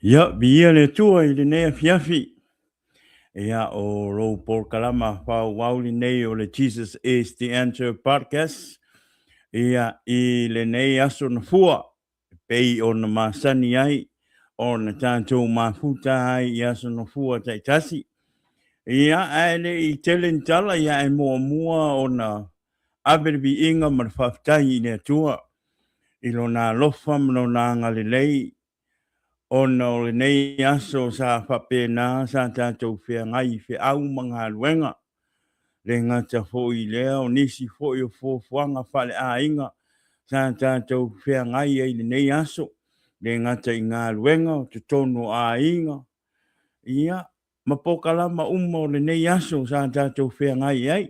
Ia, viia le Atua i lenei afiafi. Ia, o lou polokalama faaauau lenei o le Jesus is the Answer Podcast. Ia, i lenei aso na fua, e pei ona masani ai, ona tatou mafuta ai i aso na fua taitasi. Ia, ae le i tele ni tala, ia e muamua ona ave le viiga ma le faafetai i le Atua i Lona alofa ma Lona agalelei ona o lenei aso sa faapena sa tatou feagai i feau ma galuega. Le gata foi i lea o nisi foi o fuafuaga faaleaiga sa tatou feagai ai i lenei aso, le gata i galuega o totonu o aiga, ia, ma polokalama uma o lenei aso sa tatou feagai ai.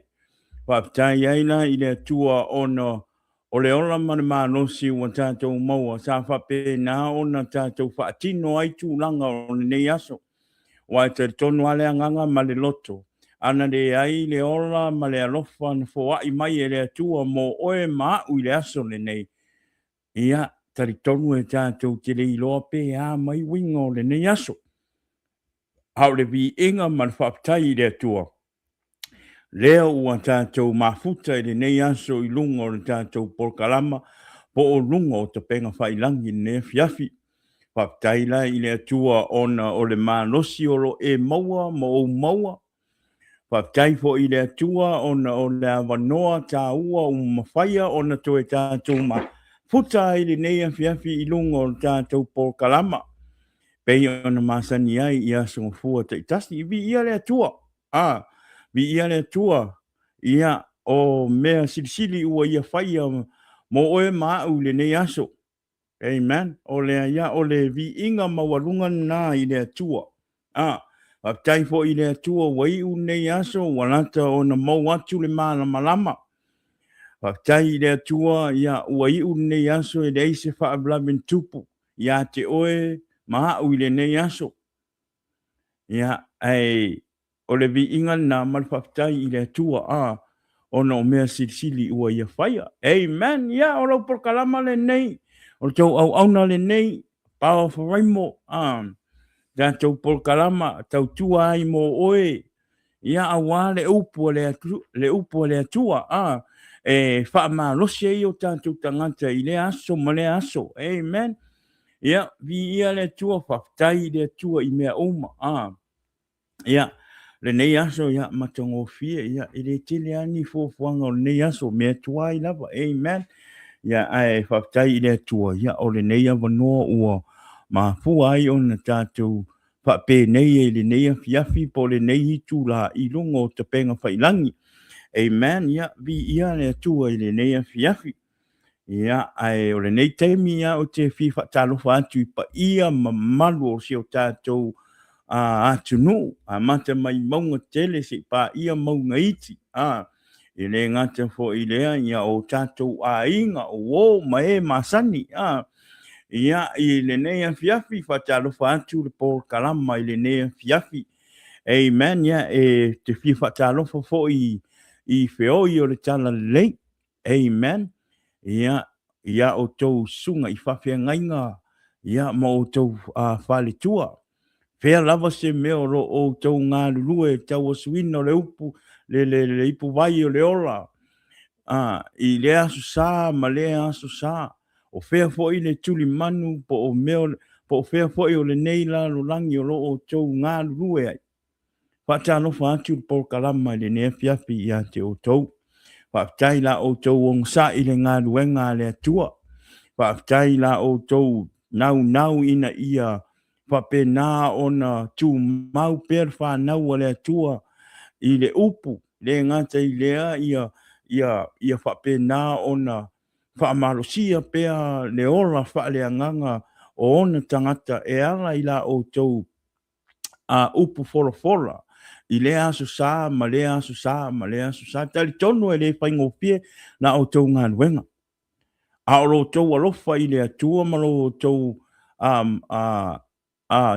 Faafetai ai la i le Atua ona o le ola ma le malosi ua tatou maua sa faapena ona tatou faatino ai tulaga o lenei aso. Aua e talitonu lava le agaga ma le loto, ana leai le ola ma le alofa na foai mai e le Atua mo oe ma a'u i le aso lenei, ia, talitonu e tatou te le iloa pe a mai uiga o lenei aso. A o le viiga ma le faafetai i le Atua, lea ua tatou mafuta i lenei aso i luga o le tatou polokalama po o luga o tapega faiilagi i lenei afiafi. Faafetai la i le Atua ona o le malosi o lo o e maua ma ou maua. Faafetai foi i le Atua ona o le avanoa taua ua mafaia ona toe tatou mafuta ai i lenei afiafi i luga o le tatou polokalama. Pei ona masani ai i aso gafua taitasi. Viia le Atua! A, viia le Atua! Ia, o mea silisili ua Ia faia mo oe ma a'u i lenei aso. Amen. O lea ia, o le viiga maualuga lena i le Atua. A, faafetai foi i le Atua ua iu lenei aso, ua lata ona mou atu le malamalama. Faafetai i le Atua, ia, ua iu lenei aso e leai se faalavelave na tupu ia te oe ma a'u i lenei aso. Ia, ae o le viiga lena ma le faafetai i le Atua, a, ona o mea silisili ua Ia faia. Amen. Ia, o lau polokalama lenei, o le tou auauna lenei, Power Faraimo, a, tatou polokalama tautua ai mo oe, ia, aua le upu a le, le upu a le Atua, a, e faamalosi ai o tatou tagata i lea aso ma lea aso. Amen. Ia, viia le Atua, faafetai i le Atua i mea uma. A, ia, lenei aso, ia, matagofie, ia, e le tele lava ni fuafuaga o lenei aso, mea tuai lava. Amen. Ia, ae faafetai i le Atua, ia, o lenei avanoa ua mafua ai ona tatou faapenei ai i lenei afiafi po o lenei itula i luga o tapega faiilagi. Amen. Ia, viia le Atua i lenei afiafi. Ia, ae o lenei taimi ia ou te fia faatalofa atu i paia ma mamalu o si o tatou atunuu, amata mai mauga tele seia paia mauga iti. E le gata foi i lea, ia o tatou aiga, o uo ma e masani. Ia, i lenei afiafi, faatalofa atu le polokalama i lenei afiafi. Amen. Ia, e te fia faatalofa foi i feoi o le Talalelei. Amen. Ia, ia outou susuga i faafeagaiga, ia, ma outou faletua. Fea lava se mea o lo o outou galulue i le tauasuina o le upu, le, le, le ipuvai o le ola, a, i lea aso sa ma lea aso sa. O fea foi le tulimanu po o mea, po o fea foi o lenei lalolagi o lo o outou galulue ai. Faatalofa atu le polokalama i lenei afiafi ia te outou. Faafetai i la outou onosai i le galuega a le Atua. Faafetai i la outou naunau ina ia faapena ona tumau pea le fanau a le Atua i le upu, le gata i lea ia, ia, ia faapena ona faamalosia pea le ola faaleagaga o ona tagata e ala i la outou a upu folafola i lea aso sa ma lea aso sa ma lea aso sa. Talitonu e le faigofie la outou galuega, a o lo outou alofa i le Atua ma lo outou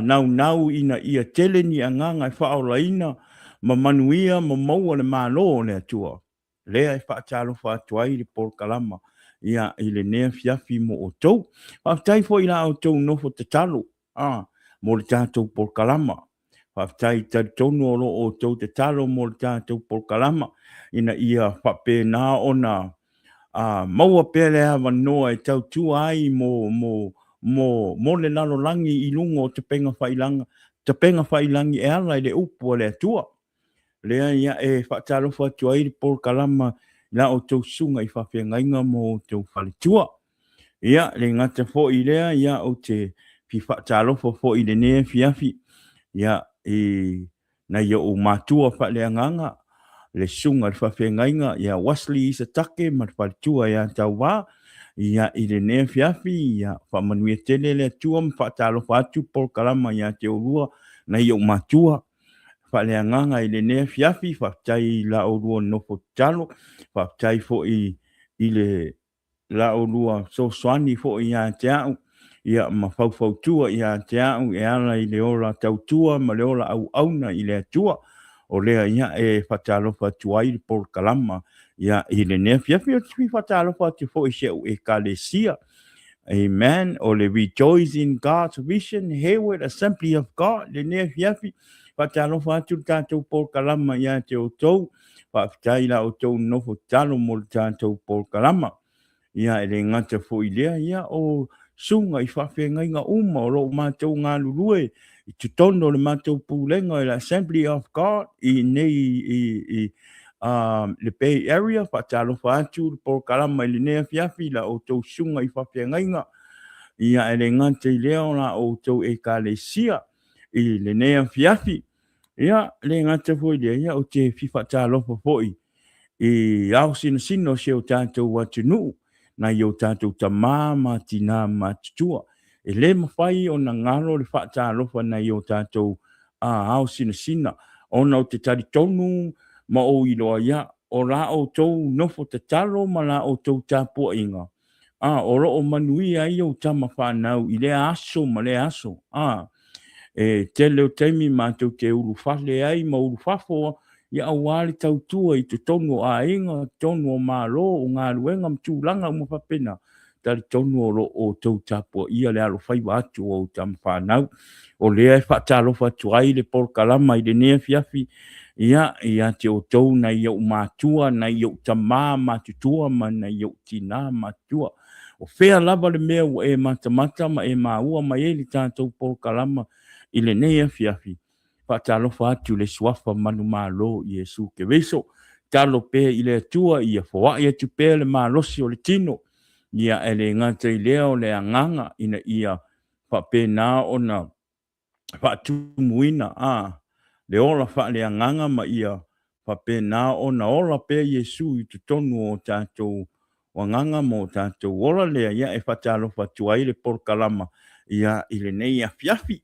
naunau ina ia tele ni agaga e faaolaina ma manuia ma maua le Malo o le Atua. Lea e faatalofa atu ai le polokalama ia i lenei afiafi mo outou. Faafetai foi i la outou nofo tatalo. mo le tatou polokalama. Faafetai talitonu o lo o outou tatalo mo le tatou polokalama ina ia faapena ona maua pea le avanoa e tautua ai mo, mo, mo, mo le lalolagi i luga o tapega failaga, tapega failagi e ala i le upu a le Atua. Lea ia e faatalofa atu ai le polokalama i la outou susuga i faafeagaiga ma outou faletua. Ia, le gata foi i lea, ia, ou te fia faatalofa foi i lenei afiafi, ia, i nai ou matua faaleagaga, le susuga i le faafeagaiga ia Wesley Isatake ma le faletua ia Tauvā, ia, i lenei afiafi, ia, faamanuia tele le Atua ma faatalofa atu le polokalama ia te oulua, nai ou matua faaleagaga i lenei afiafi. Faafetai i la oulua nofo tatalo, faafetai foi i le la oulua fesoasoani foi ia te au, ia ma faufautua ia te au e ala i le ola tautua ma le ola auauna i le Atua. O lea ia e faatalofa atu ai le polokalama ia i lenei afiafi. Ou te fia faatalofa atu foi i si au Ekalesia. Amen. O le Rejoice in God's Vision, Hayward Assembly of God, lenei afiafi. Faatalofa atu le tatou polokalama ia te outou. Faafetai i la outou nofo tatalo mo le tatou polokalama. Ia, e le gata foi i lea, ia, o susuga i faafeagaiga uma o lo o matou galulue i totonu o le matou pulega i le Assembly of God i nei i, i le Bay Area. Faatalofa atu le polokalama i lenei afiafi i la outou susuga i faafeagaiga. Ia, e le gata i lea o la outou ekalesia i lenei afiafi. Ia, le gata foi i lea, ia, ou te fia faatalofa foi i ao sinasina o si o tatou atunuu, nai o tatou tamā ma tinā matutua. E le mafai ona galo le faatalofa nai o tatou ao sinasina, ona ou te talitonu ma ou iloa, ia, o la outou nofo tatalo ma la outou tapuaiga, a, o lo o manuia ai ou tama fanau i lea aso ma lea aso. A, e tele o taimi matou te ulufale ai ma ulufafo, ia aua le tautua i totonu o aiga, totonu o Malo, o galuega ma tulaga uma faapena. Talitonu o lo o outou tapuaia le alofaiva atu o ou tama fanau. O lea e faatalofa atu ai le polokalama i lenei afiafi, ia, ia te outou nai ou matua, nai ou tamā matutua ma nai ou tinā matutua. O fea lava le mea ua e matamata ma e maua mai ai le tatou polokalama i lenei afiafi, faatalofa atu i le Suafa manumalo Iesu Keriso. Talo pea i le Atua ia foai atu pea le malosi o le tino, ia e le gata i lea o le agaga ina ia faapena ona faatumuina a le ola faaleagaga ma ia faapena ona ola pea Iesu i totonu o tatou agaga ma o tatou ola lea, ia e faatalofa atu ai le polokalama ia i lenei afiafi.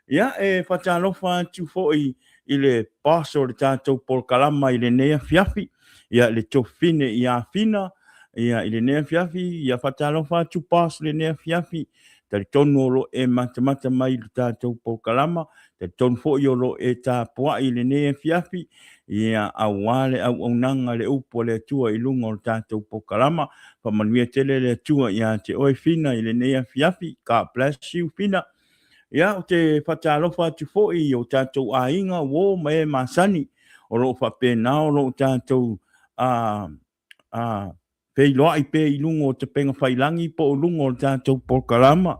Ia e faatalofa atu foi i le boss o le tatou polokalama i lenei afiafi, ia le Tofine ia Fina, ia i lenei afiafi, ia faatalofa atu boss i lenei afiafi. Talitonu o lo o e matamata mai i le tatou polokalama, talitonu foi o lo o e tapuai i lenei afiafi, ia aua le auaunaga le upu a le Atua i luga o le tatou polokalama. Faamanuia tele le Atua ia te oe Fina i lenei afiafi. God bless you Fina. Ia, ou te faatalofa atu foi i o tatou aiga, uo ma e masani o lo o faapena o lo o tatou feiloai pea i luga o tapega failagi po o luga o le tatou polokalama.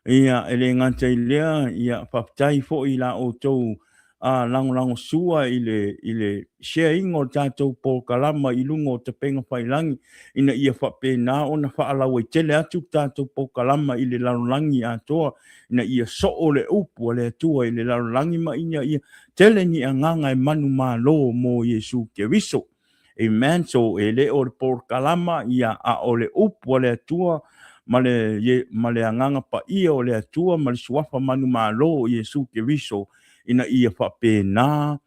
Ia, e le gata i lea, ia, faafetai foi i la outou lagolagosua i le, i le share ina o le tatou polokalama i luga o tapega failagi ina ia faapena ona faalauaitele atu le tatou polokalama i le lalolagi atoa ina ia soo le upu a le Atua i le lalolagi ma ina ia tele ni agaga e manumalo mo Iesu Keriso. Amen. So e le o le polokalama ia a o le upu a le Atua ma le, ma le agaga paia o le Atua ma le suafa manumalo o Iesu Keriso ina ia faapena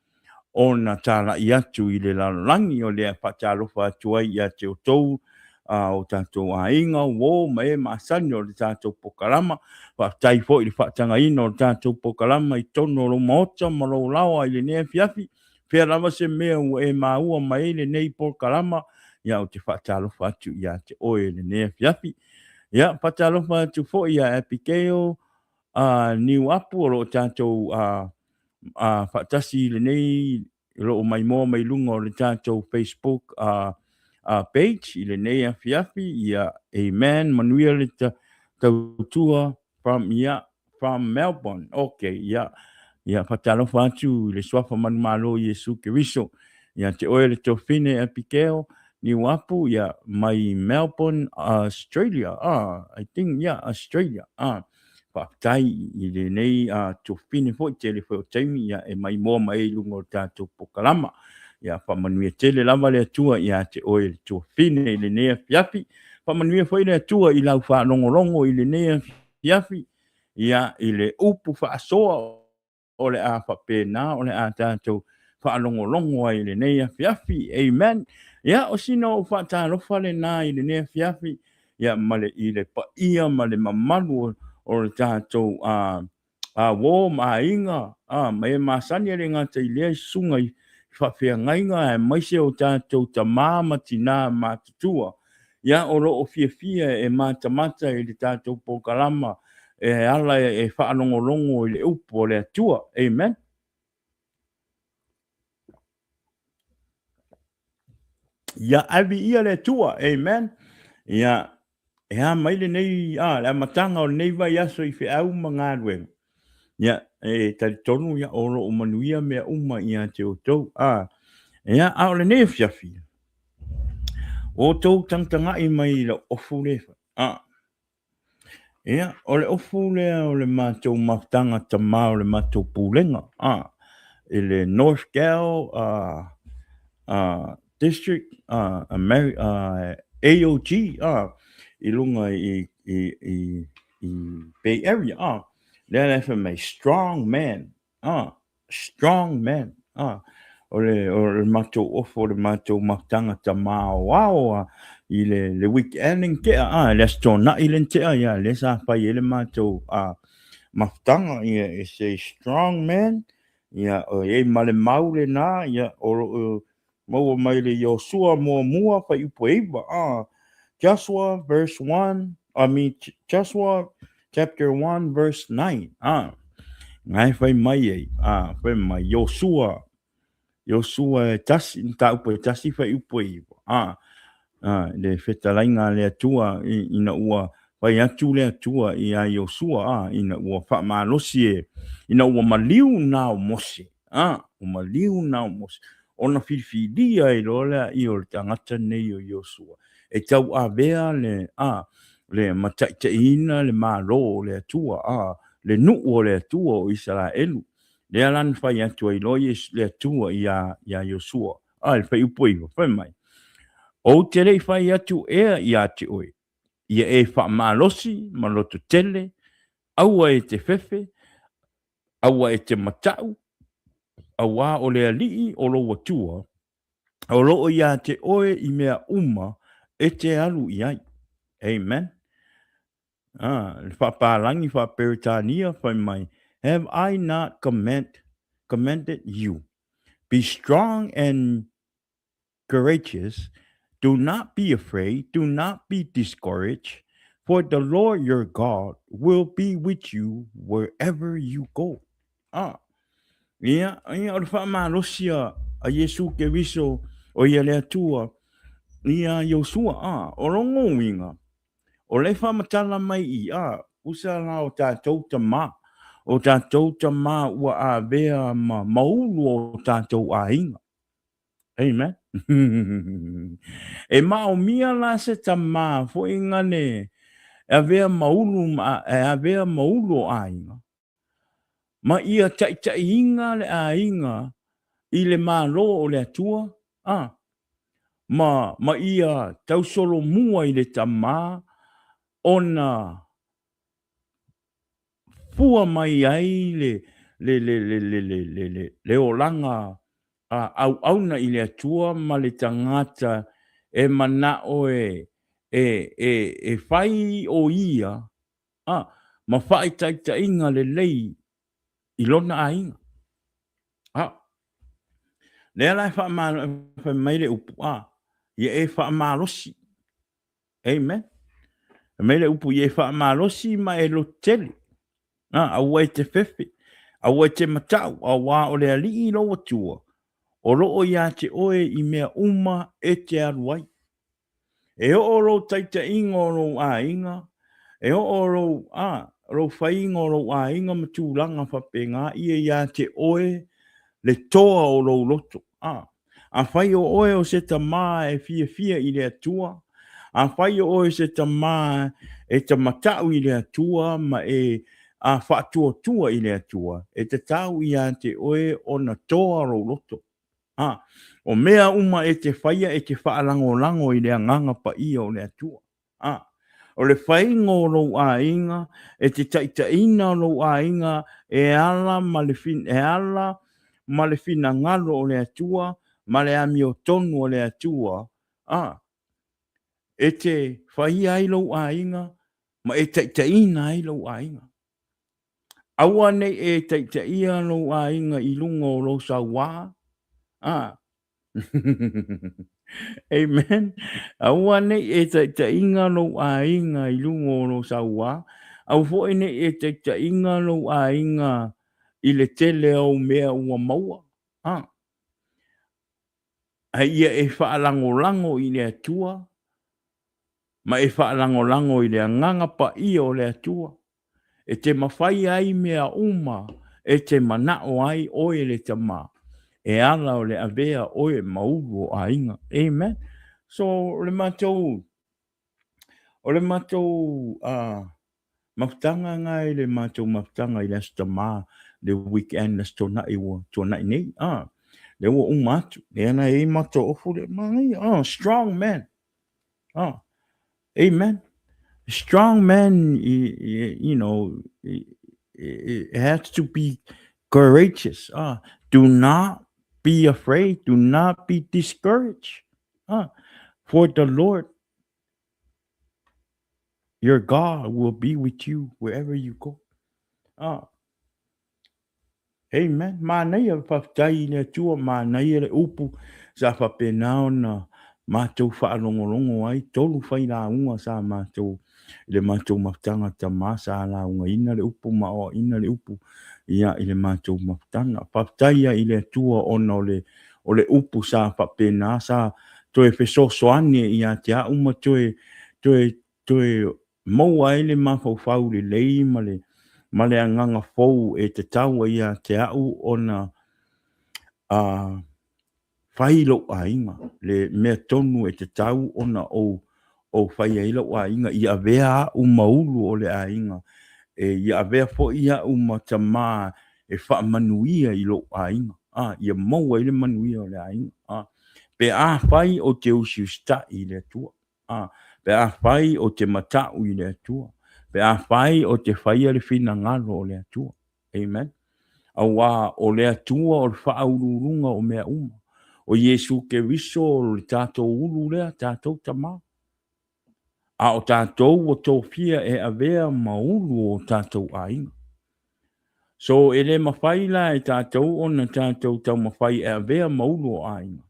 ona talai atu i le lalolagi. O lea faatalofa atu ai ia te outou o tatou aiga, uo ma e masani o le tatou polokalama. Faafetai foi i le faatagaina o le tatou polokalama i totonu o lou maota ma lou laoa i lenei afiafi. Fea lava se mea ua e maua mai ai lenei polokalama, ia ou te faatalofa atu ia te oe i lenei afiafi. Ia, faatalofa atu foi ia Abigail, Niuapu o lo o tatou faatasi i lenei, o lo o maimoa mai luga o le tatou Facebook page i lenei afiafi. Ia, amen, manuia le tautua from, ia, from Melbourne. Okay, ia, ia faatalofa atu i le suafa manumalo o Iesu Keriso. Ia te oe le Tofine Abigail Niuapu, ia, mai Melbourne, Australia. Ah, I think, yeah, Australia. Ah, faafetai i lenei tofine foi, tele foi o taimi ia e maimoa mai ai i luga o le tatou pokalama. Ia faamanuia tele lava le Atua ia te oe le tuafine i lenei afiafi. Faamanuia foi le Atua i lau faalogologo i lenei afiafi, ia i le upu faasoa o le a faapena o le a tatou faalogologo ai i lenei afiafi. Amen. Ia, o sina ou faatalofa lena i lenei afiafi, ia, ma le, i le paia ma le mamalu o, o le tatou a, a uo ma aiga, a, ma e masani e le gata i lea i susuga i faafeagaiga aemaise o tatou tamā ma tinā matutua, ia, o lo o fiafia e matamata i le tatou polokalama e ala e faalogologo i le upu a le Atua. Amen. Ia ave ia le Atua. Amen. Ia, e a mai lenei, a, le amataga o lenei vaiaso i feau ma galuega. Ia, e talitonu ia o lo o manuia mea uma ia te outou. A, ia, a o lenei afiafi, o outou tagatagai mai i lau ofu lea e fai. A, ia, o le ofu lea o le matou mafutaga tama o le matou pulega, a, i le North Gal a, a, District, a, Ameri, a, AOG, a, i luga i, i, i, i Bay Area, a, lea la e fai mai, strong man, a, strong man, a, o le, o le matou ofo, o le matou mafutaga tamā aoao a, i le, le weekend le na tea, a, le Aso Toonai le na tea, ia, lea sa fai ai le matou, a, mafutaga, ia, it's a strong man, ia, o i ai ma le mau lena, ia, o lo o Maua mai le Iosua muamua fuaiupu e 9, a Joshua verse 1, I mean Joshua chapter 1 verse 9, a Nga e fai mai ai, a fai mai Iosua, Iosua e tasi, mataupu e tasi fuaiupu e 9, a a le fetalaiga a le Atua ina ua fai atu le Atua iā Iosua, a ina ua faamalosi e, ina ua maliu na o Mose, A, ua maliu na o Mose, ona filifilia ai loa lea o le tagata nei o Iosua, e tauavea le, a, le mataitaiina le malo o le Atua, a, le nuu o le Atua o Isaraelu. Lea la na fai atu ai loa le Atua iā, iā Iosua, a, i le fuaiupu 9, fai mai, Ou te le i fai atu ea ia te oe, ia e faamalosi ma lototele, aua e te fefe, Aua e te mataʻu, auā o le Alii o lou Atua, o loo iā te oe i mea uma e te alu i ai. Amen. Ah, le faapalagi faa-Peretania fai mai, Have I not command, commanded you? Be strong and courageous, do not be afraid, do not be discouraged, for the Lord your God will be with you wherever you go. Ah, ia, ia, o le faamalosi a, a Iesu Keriso, o ia le Atua, ia Iosua, ah, o lona uiga, o le faamatala mai i, ah, usa la o tatou tamā, o tatou tamā ua avea ma, ma ulu o tatou aiga. Amen. E maomia la se tamā foi ngane e avea ma ulu ma e avea ma ulu o aiga, ma ia taitaiina le aiga i le Malo o le Atua, a, ma, ma ia tausolomua i le tamā ona fua mai ai le, le, le, le, le, le, le, le, le olaga a auauna i le Atua ma le tagata e manao e, e, e, e fai o ia, a, ma faaitaitaiga lelei i lona aiga. A, lea la e faamalo, fai mai le upu, a, ia e faamalosi. Amen. Fai mai le upu, ia e faamalosi ma e lototele. A, aua e te fefe, aua e te mataʻu, auā o le Alii lou Atua, o loo iā te oe i mea uma e te alu ai. E oo lou taitaiga o lou aiga, e oo lou, a, lou faiga o lou aiga ma tulaga faapena ia iā te oe le toa o lou loto. A, afai o oe o se tama e fiafia i le Atua, afai o oe se tama e ta mataʻu i le Atua ma e a faatuatua i le Atua, e tatau iā te oe ona toa lou loto. A, o mea uma e te faia e te faalagolago i le Agaga Paia o le Atua. A, o le faiga o lou aiga, e te taitaiina o lou aiga e ala ma le, e ala ma le finagalo o le Atua ma le amiotonu o le Atua, a, e te faia ai lou aiga ma e taitaiina ai lou aiga. Aua ne i e taitaia lou aiga i luga o lou sauā. A. Amen. Aua ne i e taitaiga lou aiga i luga o lou sauā. Aua foi ne i e taitaiga lou aiga i le tele o au mea ua maua. A. A ia e faalagolago i le Atua ma e faalagolago i le Agaga Paia o le Atua, e te mafai ai mea uma e te manao ai oe le Tama, e ala o le avea oe ma ulu o aiga. Amen. So, o le matou, o le matou mafutaga na i le matou mafutaga i le Aso Tama, le weekend Aso Toonai ua tuanai nei, lea ua uma atu, lea na i ai matou ofu lea, manaia, strong man. Oh, amen. Strong man, you know, it has to be courageous. Do not be afraid. Do not be discouraged. For the Lord, your God, will be with you wherever you go. Amen. Mānaia, faafetai i le Atua, mānaia le upu sa faapena ona matou faalogologo ai, tolu failauga sa matou i le matou mafutaga tama sa laugaina le upu ma aoaina le upu ia i le matou mafutaga. Faafetai ia i le Atua ona o le o le upu sa faapena sa toe fesoasoani ia te au ma toe toe toe maua ai le mafaufau lelei ma le, ma le agaga fou e tatau ai ia te au ona a, fai lou aiga, le mea tonu e tatau ona ou, ou fai ai lou aiga, ia avea au ma ulu o le aiga, e ia avea foi au ma tama e faamanuia i lou aiga, a, ia maua ai le manuia o le aiga, a, pe afai ou te usiusitai i le Atua. A, pe afai ou te mataʻu i le Atua, pe afai ou te faia le finagalo o le Atua. Amen. Auā o le Atua o le faauluuluga o mea uma. O Iesu Keriso o le tatou ulu lea, tatou Tama. A o tatou ua tofia e avea ma ulu o tatou aiga. So e le mafai la e tatou ona tatou taumafai e avea ma ulu o aiga.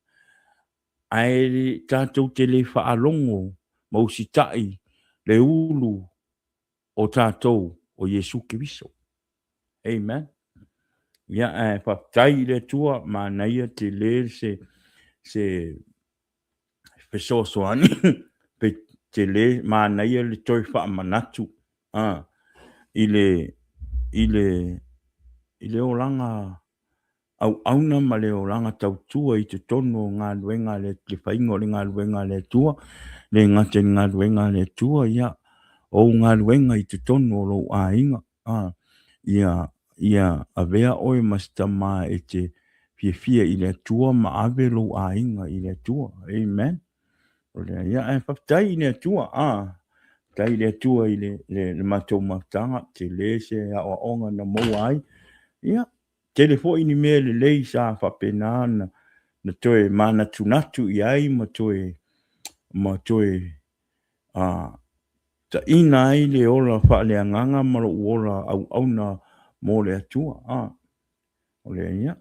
Ae tatou te le faalogo ma usitai le ulu o tatou o Iesu Keriso. Amen. Ia, ae faafetai i le Atua, manaia tele se, se fesoasoani, pe tele, manaia le toe faamanatu a, i le, i le, i le olaga auauna ma le olaga tautua i totonu o galuega a le, le faiga o le galuega a le Atua, le gata i le galuega a le Atua, ia, o ou galuega i totonu o lou aiga, a, ia, ia avea oe ma se tama e te fiafia i le Atua ma ave lou aiga i le Atua. Amen. O lea, ia, ae faafetai i le Atua, a, faafetai i le Atua i le, le, le matou mafutaga, tele se aoaoga na maua ai, ia, Tele foi ni mea lelei sa faapena ona na toe manatunatu i ai ma toe ma toe a taina ai le ola faaleagaga ma lou ola auauna mo le Atua. A o le ia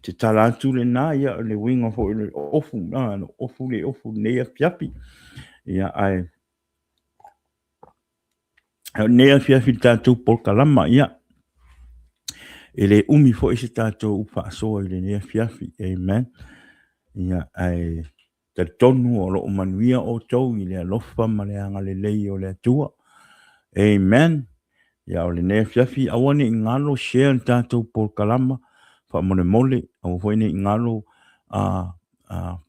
te tala atu lena ia le uiga foi o le ofu, a le ofu le ofu lenei afiafi. Ia ae o lenei afiafi le tatou polokalama ia. E le umi foi se tatou upu faasoa i lenei afiafi. Amen. Ia, ae talitonu o lo o manuia outou i le alofa ma le agalelei o le Atua. Amen. Ia, o lenei afiafi, aua ne i galo share le tatou polokalama faamolemole, aua foi ne i galo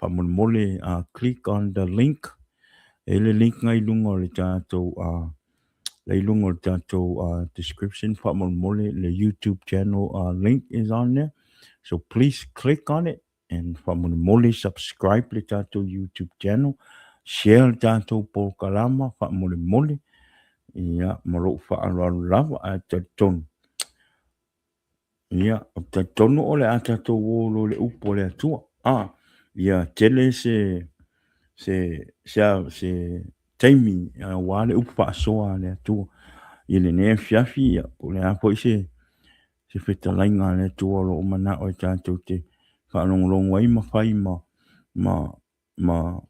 faamolemole click on the link. E i ai le link na i luga o le tatou la i luga o le tatou description faamolemole le YouTube channel link is on there. So please click on it and faamolemole subscribe le tatou YouTube channel, share le tatou polokalama faamolemole. Ia, ma lou faaaloalo lava ae talitonu. Ia, ou te talitonu o le a tatou o loa i le upu a le Atua. A, ia tele se, se, se, a, se taimi aua le upu faasoa a le Atua i lenei afiafi, ia, po o le a foi se, se fetalaiga a le Atua o lo o manao e tatou te faalogologo ai ma fai ma, ma, ma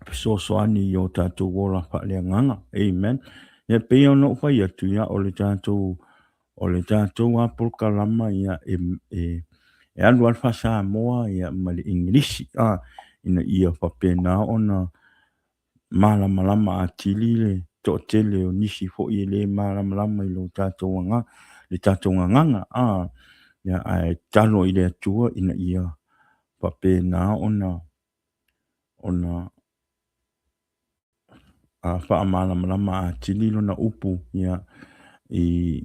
fesoasoani i o tatou ola faaleagaga. Amen. Ia pei ona ou fai atu, ia, o le tatou, o le tatou lava polokalama, ia, e, e, e alu lava le faa-Samoa, ia, ma le Igilisi, a, ina ia faapena ona malamalama atili le toatele o nisi foi e le malamalama i lo tatou aga, le tatou gagana, a, ia, ae tatalo i le Atua ina ia faapena ona ona faamalamalama atili lona upu ia i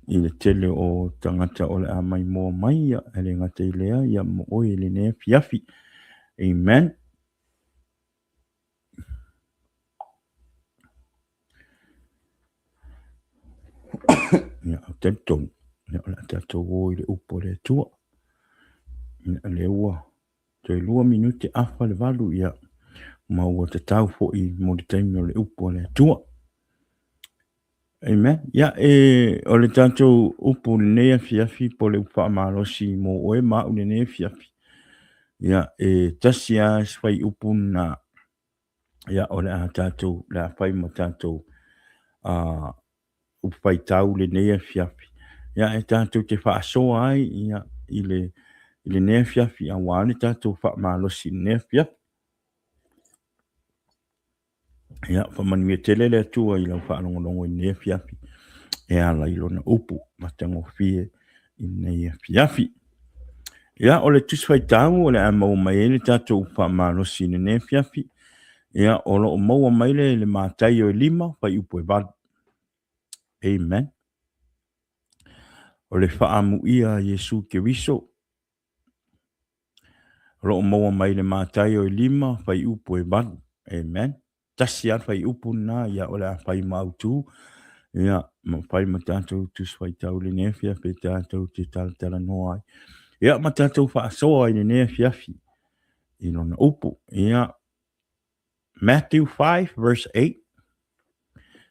i le tele o tagata o le a maimoa mai ia e le gata i lea ia ma oe i lenei afiafi. Amen. Ia, ou te talitonu, ia, o le a tatou o i le upu a le Atua. Ia, lea ua Toe lua minute afa le valu, ia, ma ua tatau foi mo le taimi o le upu a le Atua. Amen. Ia, e, o le tatou upu lenei afiafi po o le upu faamalosi mo oe ma au lenei afiafi. Ia, e tasi lava si fuaiupu lena. Ia, o le a tatou, le a fai ma tatou upu faitau lenei afiafi, ia, e tatou te faasoa ai ia, i le, i lenei afiafi aua le tatou faamalosi i lenei afiafi. Ia, faamanuia tele le Atua i lau faalogologo i lenei afiafi e ala i lona upu matagofie i lenei afiafi. Ia, o le Tusi Faitau o le a maua mai ai le tatou upu faamalosi i lenei afiafi. Ia, o lo o maua mai le, le Mataio e 5, fuaiupu e 8. Amen. O le faaamuia a Iesu Keriso. O lo o maua mai le Mataio e 5, fuaiupu e 8. Amen. Tasi lava le fuaiupu lena, ia o le a fai ma autu, ia ma fai ma tatou Tusi Faitau i lenei afiafi e tatou te talatalanoa ai. Ia ma tatou faasoa i lenei afiafi i lona upu. Ia, Matthew 5 verse 8.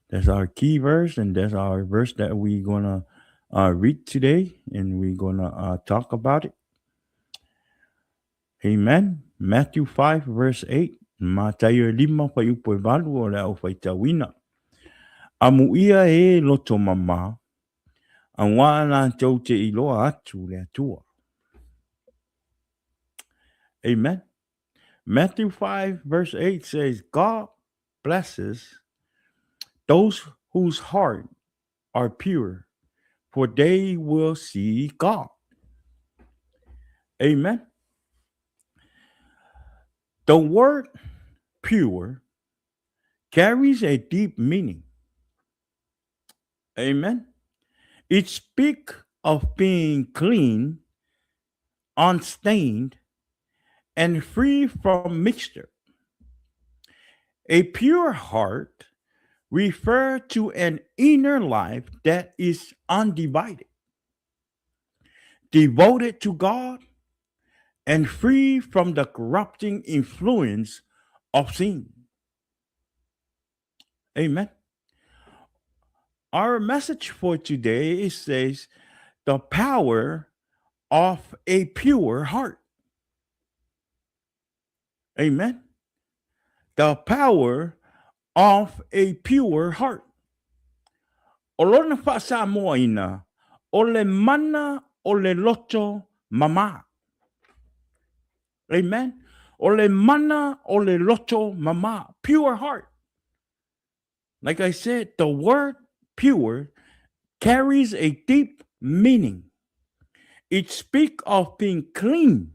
That's our key verse, and that's our verse that we're gonna read today, and we're gonna talk about it. Amen. Matthew 5 verse 8. Mataio e lima fuaiupu e valu o le a ou faitauina. Amuia e loto mama, auā latou te iloa atu le Atua. Amen. Matthew 5 verse 8 says, God blesses those whose heart are pure, for they will see God. Amen. The word pure carries a deep meaning. Amen. It speaks of being clean, unstained, and free from mixture. A pure heart refers to an inner life that is undivided, devoted to God, and free from the corrupting influence of sin. Amen. Our message for today is says the power of a pure heart. Amen. The power of a pure heart. O lona faasamoaina, O le mana o le loto mama. Amen. O le mana o le loto mama. Pure heart. Like I said, the word pure carries a deep meaning. It speaks of being clean,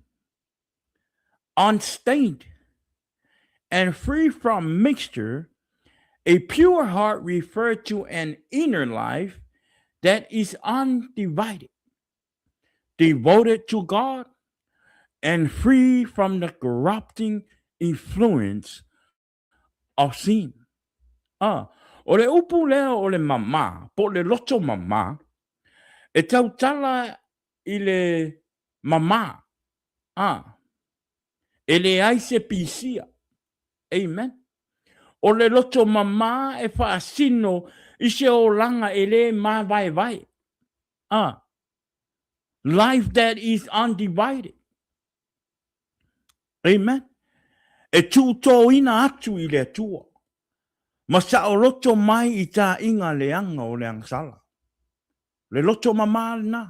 unstained, and free from mixture. A pure heart refers to an inner life that is undivided, devoted to God, and free from the corrupting influence of sin. Ah, o le upu lea o le mama, po o le loto mama, e tautala i le mama, ah, e leai se pisia. Amen. O le loto mama e faasino i se olaga e le māvaevae. Ah, life that is undivided. Amen. E tūtōina atu i le Atua, ma saoloto mai i tāiga leaga o le agasala. Le loto mamā lenā.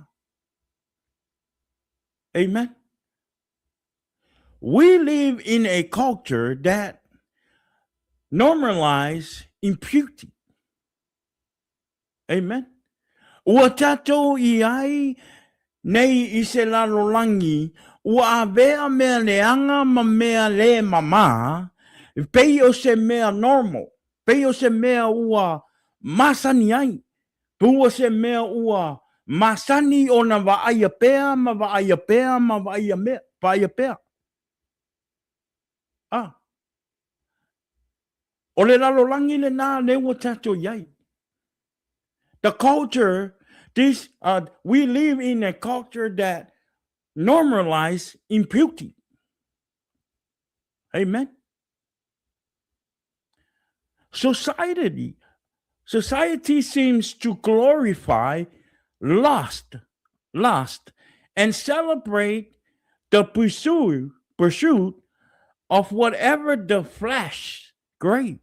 Amen. We live in a culture that normalize impurity. Amen. Ua tatou i ai nei i se lalolagi ua avea mea leaga ma mea le mamā, pei o se mea normal, pei o se mea ua masani ai, pei o se mea ua masani ona vaaia pea ma vaaia pea ma vaaia mea, vaaia pea. Ah. O le lalolagi lenā lea ua tatou i ai. The culture, this, we live in a culture that normalize impurity. Amen. Society, society seems to glorify lust, lust, and celebrate the pursuit, pursuit of whatever the flesh craves.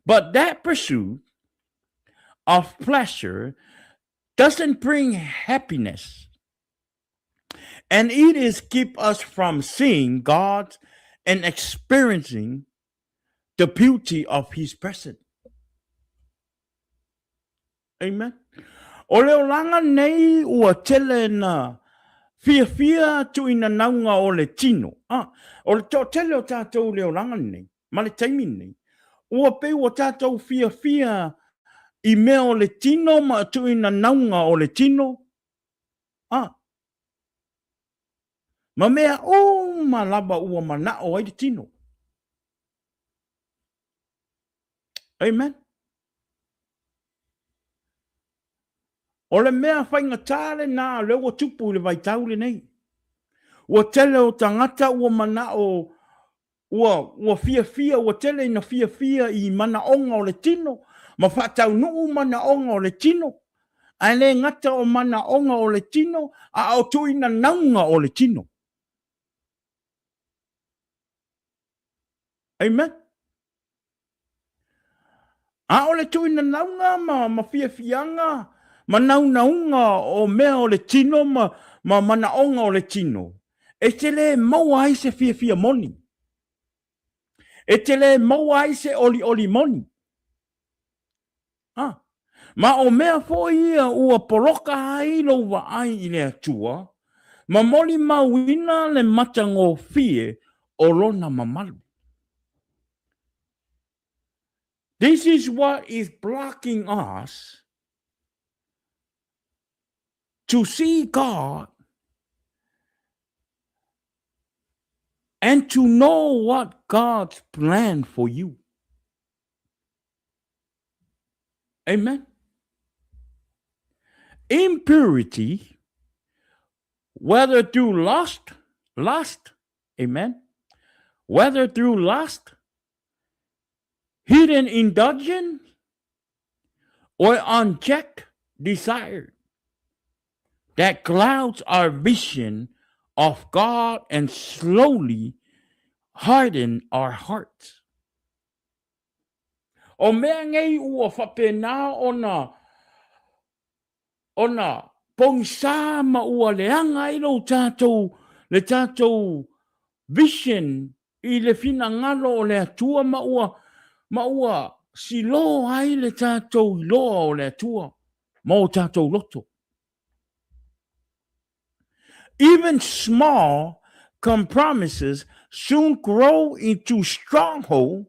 But that pursuit of pleasure doesn't bring happiness. And it is keep us from seeing God and experiencing the beauty of his presence. Amen. O le olaga nei ua tele na fiafia tuuinanauga o le tino. Ah, o le toatele o tatou i le olaga lenei, ma le taimi lenei, ua pei ua tatou fiafia i mea o le tino ma tuuinanauga o le tino. Ah, ma mea uma lava ua manao ai le tino. Amen. O le mea faigata lenā lea ua tupu i le vaitau lenei. Ua tele o tagata ua manao, ua, ua fiafia, ua tele ina fiafia i manaoga o le tino, ma faataunuu manaoga o le tino, ae le gata o manaoga o le tino, a o tuuinanauga o le tino. Amen. A o le tuuinanauga ma, ma fiafiaga ma naunauga o mea o le tino ma, ma manaoga o le tino, e te le maua ai se fiafia moni. E te le maua ai se olioli moni. Ah, ma o mea foi ia ua poloka ai lou vaai i le Atua, ma molimauina le matagofie o lona mamalu. This is what is blocking us to see God and to know what God's plan for you. Amen. Impurity, whether through lust, lust, amen, whether through lust, hidden indulgence, or unchecked desire that clouds our vision of God and slowly harden our hearts. O mea nei ua faapena ona. Ona pogisa ma ua leaga ai lou tatou, le tatou vision i le finagalo o le Atua ma ua, ma ua silo ai le tatou iloa o le Atua ma o tatou loto. Even small compromises soon grow into stronghold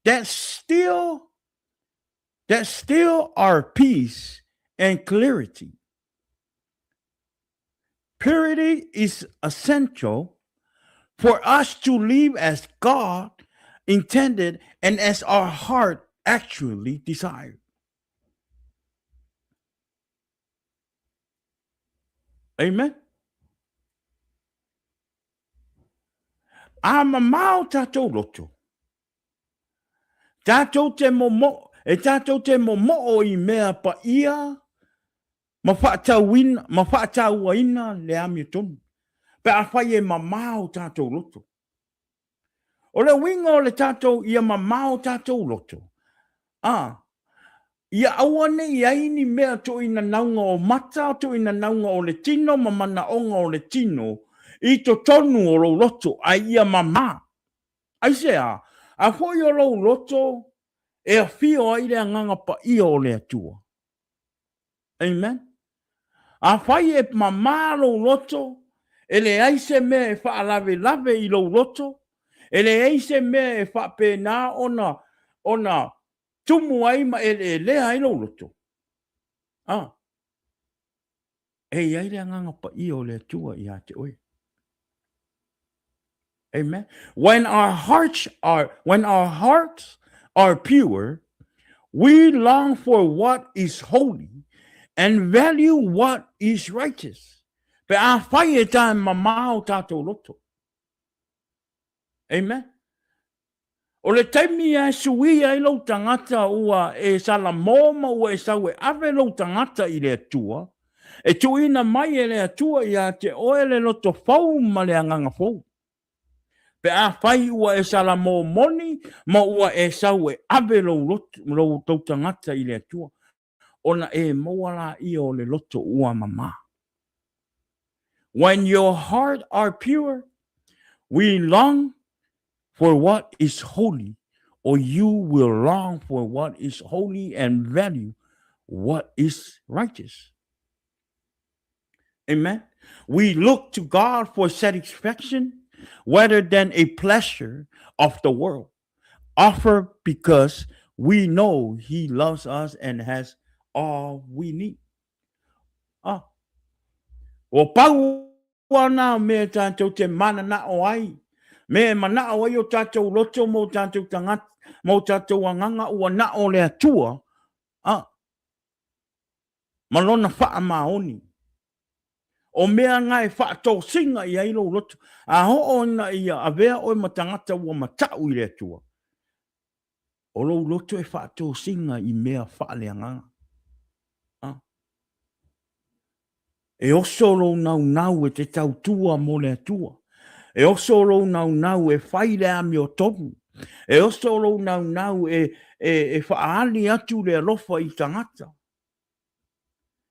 that still that steal our peace and clarity. Purity is essential for us to live as God intended and as our heart actually desired. Amen. A mamao tātou loto. Tātou te momo, e tātou te momoo i mea paia ma whaatauina, ma whaatauaina le amiotonu. Pe afai e mamao tātou loto. O le uiga o le tatou ia mamao tatou loto, a, ia aua ne i ai ni mea tuuinanauga o mata, tuuinanauga o le tino ma manaoga o le tino i totonu o lou loto, ae ia mama. Aisea? A foi o lou loto e afio ai le Agaga Paia o le Atua. Amen. Afai e mamā lou loto, e leai se mea e faalavelave i lou loto, e leai se mea e faapena ona, ona tumu ai ma eleelea ai lou loto. Ah. E i ai le Agaga Paia o le Atua ia te oe. Amen. When our hearts are when our hearts are pure, we long for what is holy and value what is righteous. Pe afai e tae mamao tātou loto. Amen. O le taimi e suia ai lou tagata ua e salamo ma ua e sau e ave lou tagata i le Atua, e tuuina mai e le Atua ia te oe le loto fou ma le agaga fou. Pe afai ua e salamo moni ma ua e sau e ave lou loto, lou, lou tagata i le Atua, ona e maua laia o le loto ua mamā. When your heart are pure, we long for what is holy, or you will long for what is holy and value what is righteous. Amen. We look to God for satisfaction rather than a pleasure of the world. Offer because we know He loves us and has all we need. Ah. Ua pau ana mea tātou te mananao ai, me e manao ai o tātou loto mō tātou tangata, mō tātou anganga ua nao le Atua, ah, ma lona faamaoni. O mea nga e faatosina i ai lou loto, a oo ina ia avea oe ma tagata ua matau i le Atua, o lou loto e faatosina i mea faaleagaga. A. E oso lou naunau e te tautua mo le Atua. E oso lou naunau e fai le amiotonu. E oso lou naunau e, e, e faaali atu le alofa i tagata.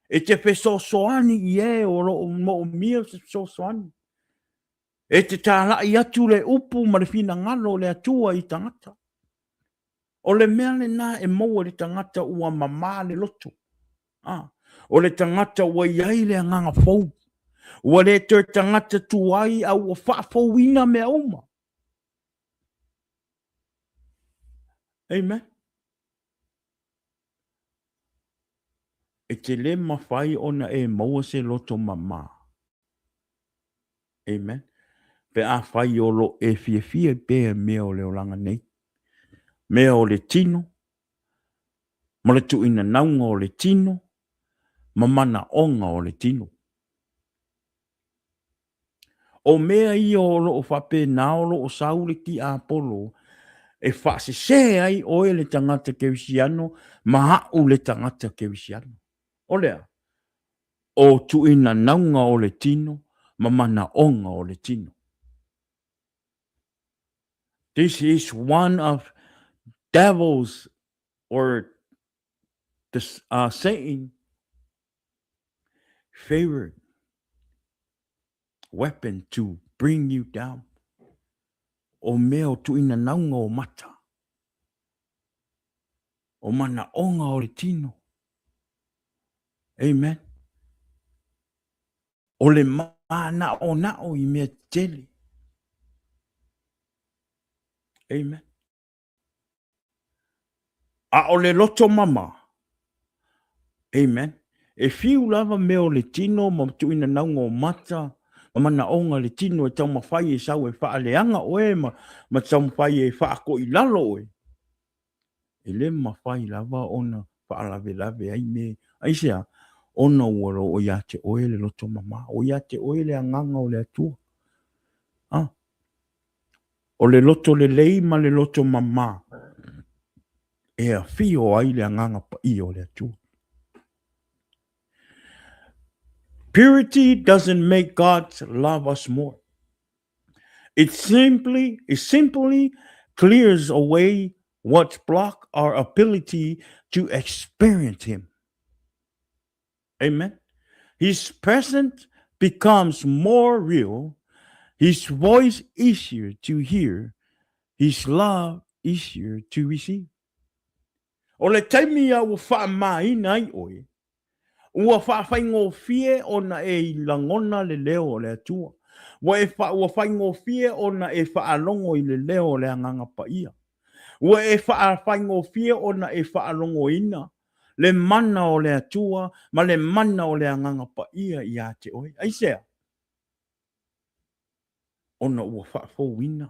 E te fesoasoani i e o lo o moomia se fesoasoani. E te tālaʻi atu le upu ma le finagalo o le Atua i tagata. O le mea lenā e maua i le tagata ua mamā le loto. A, o le tagata ua i ai le agaga fou. Ua le toe tagata tuai a ua faafouina mea uma. Amen. E te le mafai ona e maua se loto mamā. Amen. Pe afai o lo e fiafia pea mea o le olaga nei, mea o le tino, ma le tuuina nauga o le tino, ma manaoga o le tino. O mea ia o lo o faapena o lo o sau le tiapolo e faasesē ai oe le tagata kerisiano ma a'u le tagata kerisiano. O le a? O tuuinanauga o le tino ma manaoga o le tino. This is one of devil's or the, Satan. favorite weapon to bring you down, o mea o tuuinanauga o mata, o manaoga o le tino. Amen. O le manaonao i mea tetele. Amen. A o le loto mama, amen, e fiu lava mea o le tino ma tuuinanauga o mata ma manaoga le tino e taumafai e sau e faaleaga oe ma, ma taumafai e faakoilalo oe, e le mafai lava ona faalavelave ai me aisea? Ona ua o ia te oe le loto mama, ua ia te oe le agaga o le Atua. Ah. O le loto lelei ma le loto mama e afio ai le agaga paia o le Atua. Purity doesn't make God love us more. It simply, it simply clears away what block our ability to experience Him. Amen. His presence becomes more real, His voice easier to hear, His love easier to receive. O le taimi a ua faamāina ai ʻoe, ua faafaigofie ona e lagona le leo o le Atua. Ua, e fa, ua faigofie ona e faalogo i le leo o le Agaga Paia. Ua e faafaigofie ona e faalogoina le mana o le Atua ma le mana o le Agaga Paia iā te oe. Aisea? Ona ua faafouina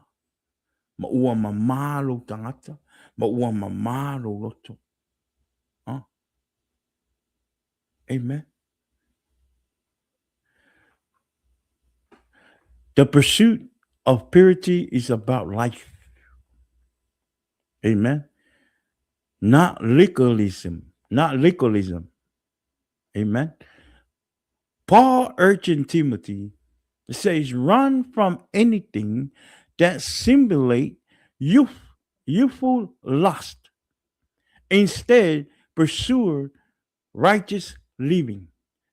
ma ua mamā lou tagata ma ua mamā lou loto. Ah. Amen. The pursuit of purity is about life. Amen. Not legalism. Not legalism. Amen. Paul urging Timothy says, run from anything that simulate youth, youthful lust. Instead, pursue righteous living,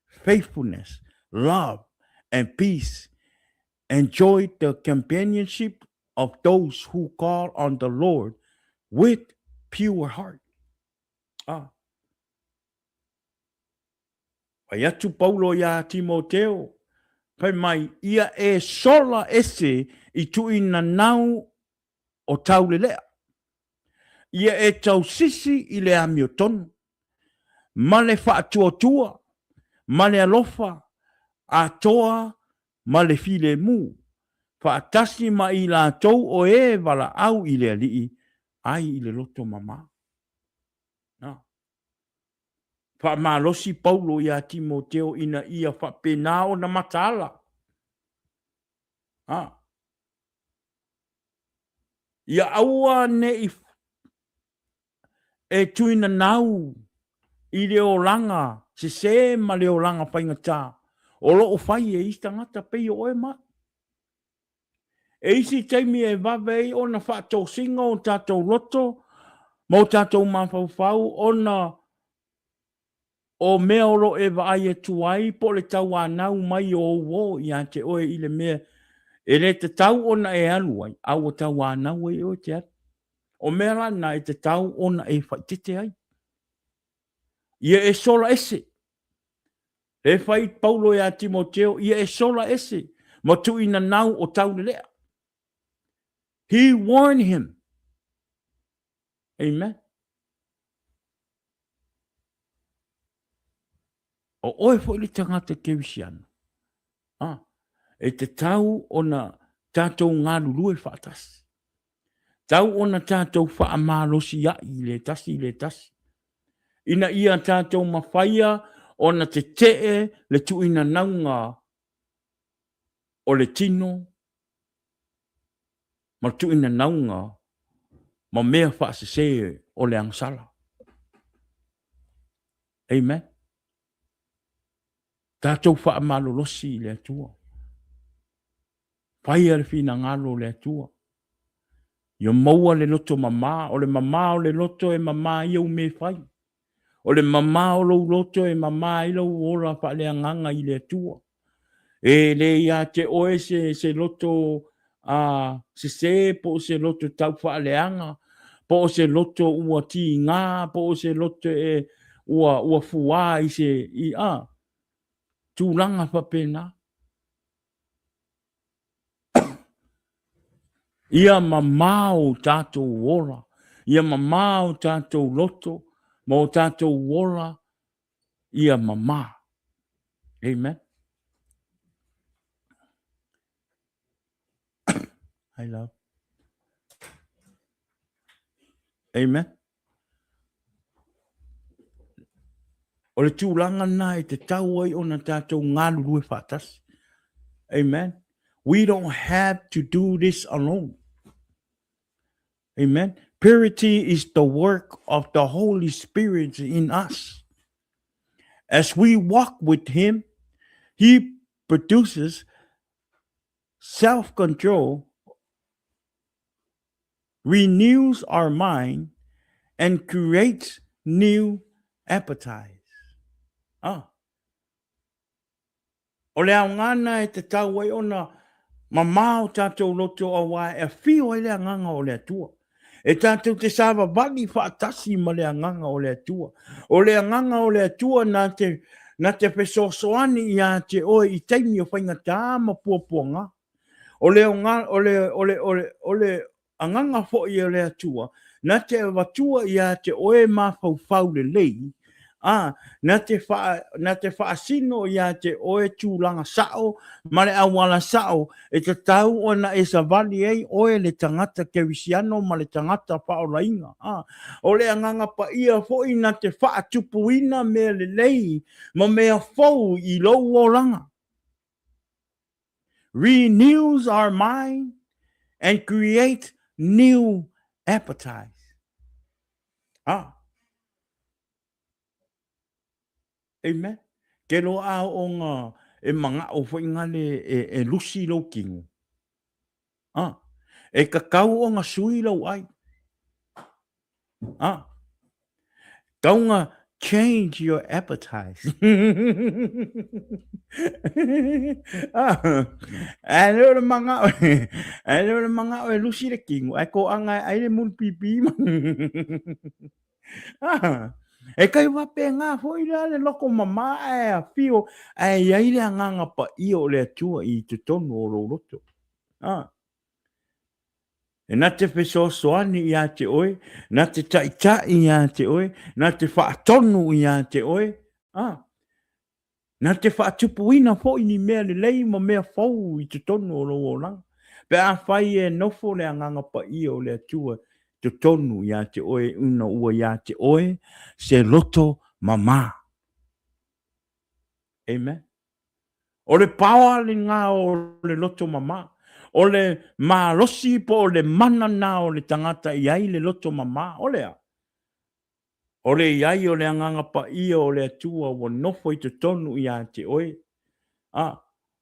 faithfulness, love, and peace. Enjoy the companionship of those who call on the Lord with pure heart. Ah. Fai atu Paulo iā Timoteo, fai mai, ia e sola ese i tuuinanau o taulelea. Ia e tausisi i le amiotonu, ma le faatuatua, ma le alofa atoa ma le filemu, faatasi ma i latou o e valaau i le Alii ai i le loto mama. Na. Faamalosi Paulo iā Timoteo ina ia faapena ona mataala. A. Ia aua ne i e tuinanau i le olaga sesē ma le olaga faigata o lo o fai e isi tagata pei o oe ma au. E isi taimi e vave ai ona faatosina o tatou loto ma o tatou mafaufau ona o mea o lo o e vaai atu ai po o le tauanau mai o ou ō ia te oe i le mea e le tatau ona e alu ai, a ua tauanau ai oe te alu. O mea la na e tatau ona e faitete ai. Ia e sola ese. E fai Paulo iā Timoteo, ia e sola ese ma tuuinanau o taulelea. He warned him. Amen. O oe foi le tagata Kerisiano, ah, e tatau ona tatou galulue faatasi. Tau ona tatou faamalosia'i i le tasi i le tasi. Ina ia tatou mafaia ona tete'e le tuuinanauga o le tino ma le tuuinanauga ma mea faasese o le agasala. Amen. Tatou faamalolosi i le Atua. Faia le finagalo o le Atua. Ia maua le loto mamā. O le mamā o le loto e mamā ai au mea e fai. O le mamā o lou loto e mamā ai lou ola faaleagaga i le Atua. E le ia te oe se, se loto a sesē po o se loto taufaaleaga, po o se loto ua tigā, po o se loto e ua, ua fuā i se, i, a, tulaga faapena. Ia mamao o tatou ola, ia mamao o tatou loto ma o tatou ola, ia mamā. Amen. I love. Amen. O le tulaga lena e tatau ai ona tatou galulue faatasi. Amen. We don't have to do this alone. Amen. Purity is the work of the Holy Spirit in us. As we walk with Him, He produces self control, renews our mind, and creates new appetites. Ah. O le aoga lena e tatau ai ona mamao tatou loto auā e afio ai le Agaga o le Atua. E tatou te savavali faatasi ma le Agaga o le Atua. O le Agaga o le Atua na te, na te fesoasoani iā te oe i taimi o faigata ma puapuaga. O le, o le, o le, o le, o le Agaga foi o le Atua, na te avatua iā te oe mafaufau lelei, ā, na te wha, na te whaasino iā te oe tulaga sao ma le auala sao e tatau ona e savali ai oe le tagata Kerisiano ma le tagata faaolaina, ā, o le Agaga Paia foi na te faatupuina mea lelei ma mea fou i lou olaga. Renews our mind and create new appetites. Ah. Amen. Ke loa a onga e mangao foi ngale e, e lusi lou kino. Ah. E kakau onga sui lou ai. Ah. Taunga change your appetite. ah. Ai leo le mangao, ai leo le mangao e lusi le kingo, ai ko anga ai le mulu pipi. ah. E kai wape ngā foi la le loko mama ai a fio ai ai le anganga pa io le atua i te tonu o lo loto. Ah. E na te fesoasoani iā te oe, na te taitaʻi iā te oe, na te faatonu iā te oe, ā, na te faatupuina foi ni mea lelei ma mea fou i totonu o lou olaga. Pe afai e nofo le Agaga Paia o le Atua i totonu iā te oe una ua iā te oe se loto mamā. Amen. O le paoa lena o le loto mamā. O le malosi po o le mana na o le tagata i ai le loto mamā, o le a? O le i ai o le Agaga Paia o le Atua ua nofo i totonu iā te oe, a,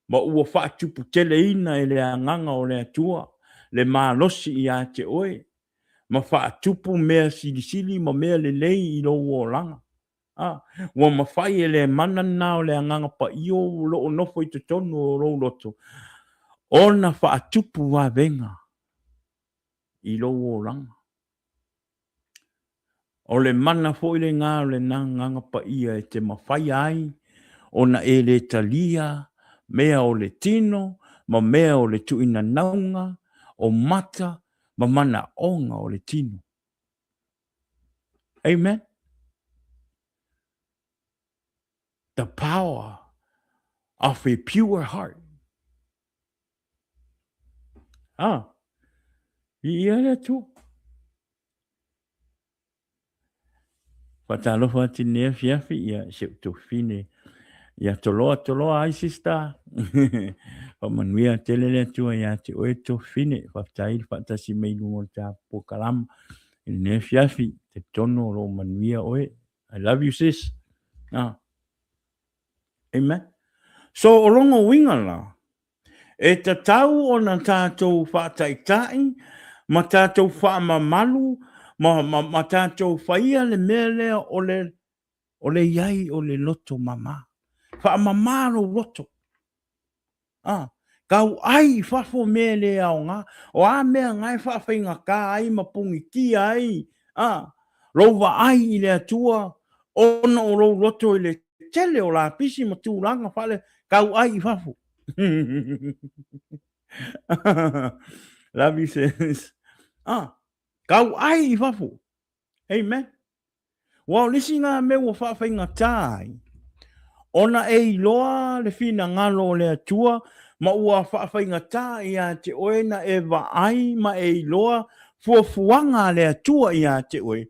ma ua faatuputeleina e le Agaga o le Atua le malosi iā te oe, ma faatupu mea silisili ma mea lelei i lou olaga. Ā, ua mawhai e le mana nā o le Agaga Paia o lo o nofo i totonu o lou loto, ona faatupu vavega i lou olaga. O le mana foi lenā o le Agaga Paia e te mawhaia ai ona e le talia mea o le tino ma mea o le tuinanauga o mata ma manaoga o le tino. Amen. The power of a pure heart. Ah, i ia le Atua. Whatalofa atu nei afiafi ia si ou tuafafine ia Toloa Toloa ai sister. Faamanuia tele le Atua ia te oe tuafafine. Faafetai le faatasi mai i luga o le ta polokalama i lenei afiafi. Talitonu o lo o manuia oe. I love you sis. Ah. Amen. So o lona uiga la, e tatau ona tatou faataitai ma tatou faamamalu ma, ma, ma tatou faia le mea lea o le O le i ai o le loto mama. Faamama lou loto. A, tau ai i fafo mea le aoga. O a mea na e faafaigata ai ma punitia ai, a, lou vaai i le Atua ona o lou loto i le tele o lapisi ma tulaga faale, tau ai i fafo. Love you sis. A, tau ai i fafo. Amen. Ua o le isi na mea ua faafaigata ai, ona e iloa le finagalo o le Atua ma ua faafaigata ia te oe na e vaai ma e iloa fuafuaga a le Atua ia te oe,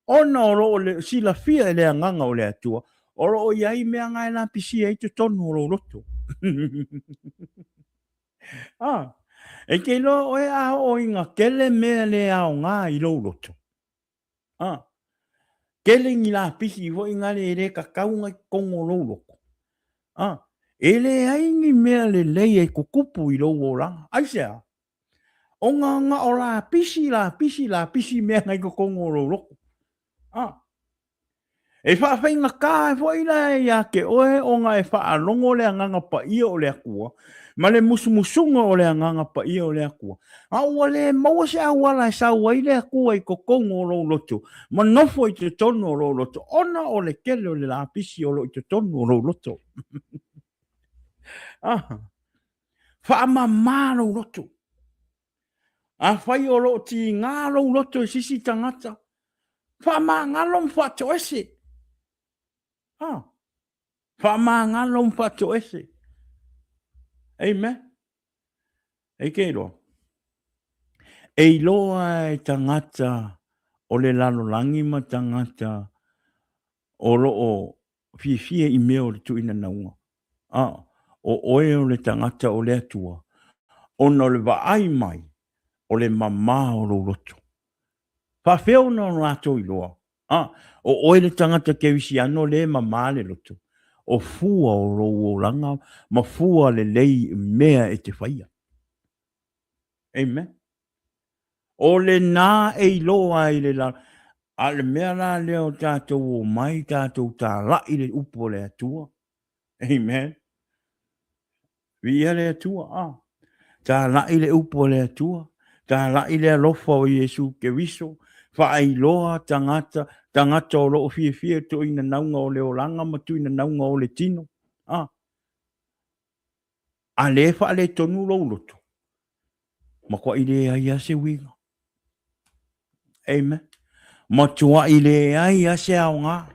ona o lo o silafia e le Agaga o le Atua, o lo o i ai mea na e lapisia ai totonu o lou loto. Ah, e te iloa oe a oo ina tele mea le aoga i lou loto. Ah, tele ni lapisi foi nale e le tatau ona i totonu o lou loto. Ah, e leai ni mea lelei e tutupu i lou olaga. Aisea? Ona na o lapisi, lapisi, lapisi mea na i totonu o lou loto. Ah, E faafaigata ai foi la ia te oe ona e faalogo le Agaga Paia o le Atua ma le musumusuga o le Agaga Paia o le Atua, a ua le maua se auala e sau ai le Atua i totonu o lou loto ma nofo i totonu o lou loto, ona o le tele o le lapisi o lo o i totonu o lou loto. Ah, faamama lou loto. Afai o lo o tiga lou loto i se isi tagata, faamagalo ma faatoese. Ah, faamagalo ma faatoese. Amen. E ke iloa. E iloa e tagata o le lalolagi ma tagata o lo o fiafia i mea o le tuuinanauga, a o oe o le tagata o le Atua, ona o le vaai mai o le mamā o lou loto. Faafefea ona o latou iloa, a o oe le tagata kerisiano lea e mamā le loto, o fua o lou olaga ma fua lelei i mea e te faia. Amen. O lena e iloa ai le la, a le mea la lea o tatou omai tatou talai le upu o le Atua. Amen. Viia le Atua. Ah. Talai le upu o le Atua. Talai le alofa o Iesu Keriso. Faailoa tagata, tagata o loo fiafia tuuina nauga o le olaga ma tuuina nauga o le tino. Ah. A lea e faaletonu lou loto, matuai leai lava se uiga. Amen. Matuai leai lava se aoga.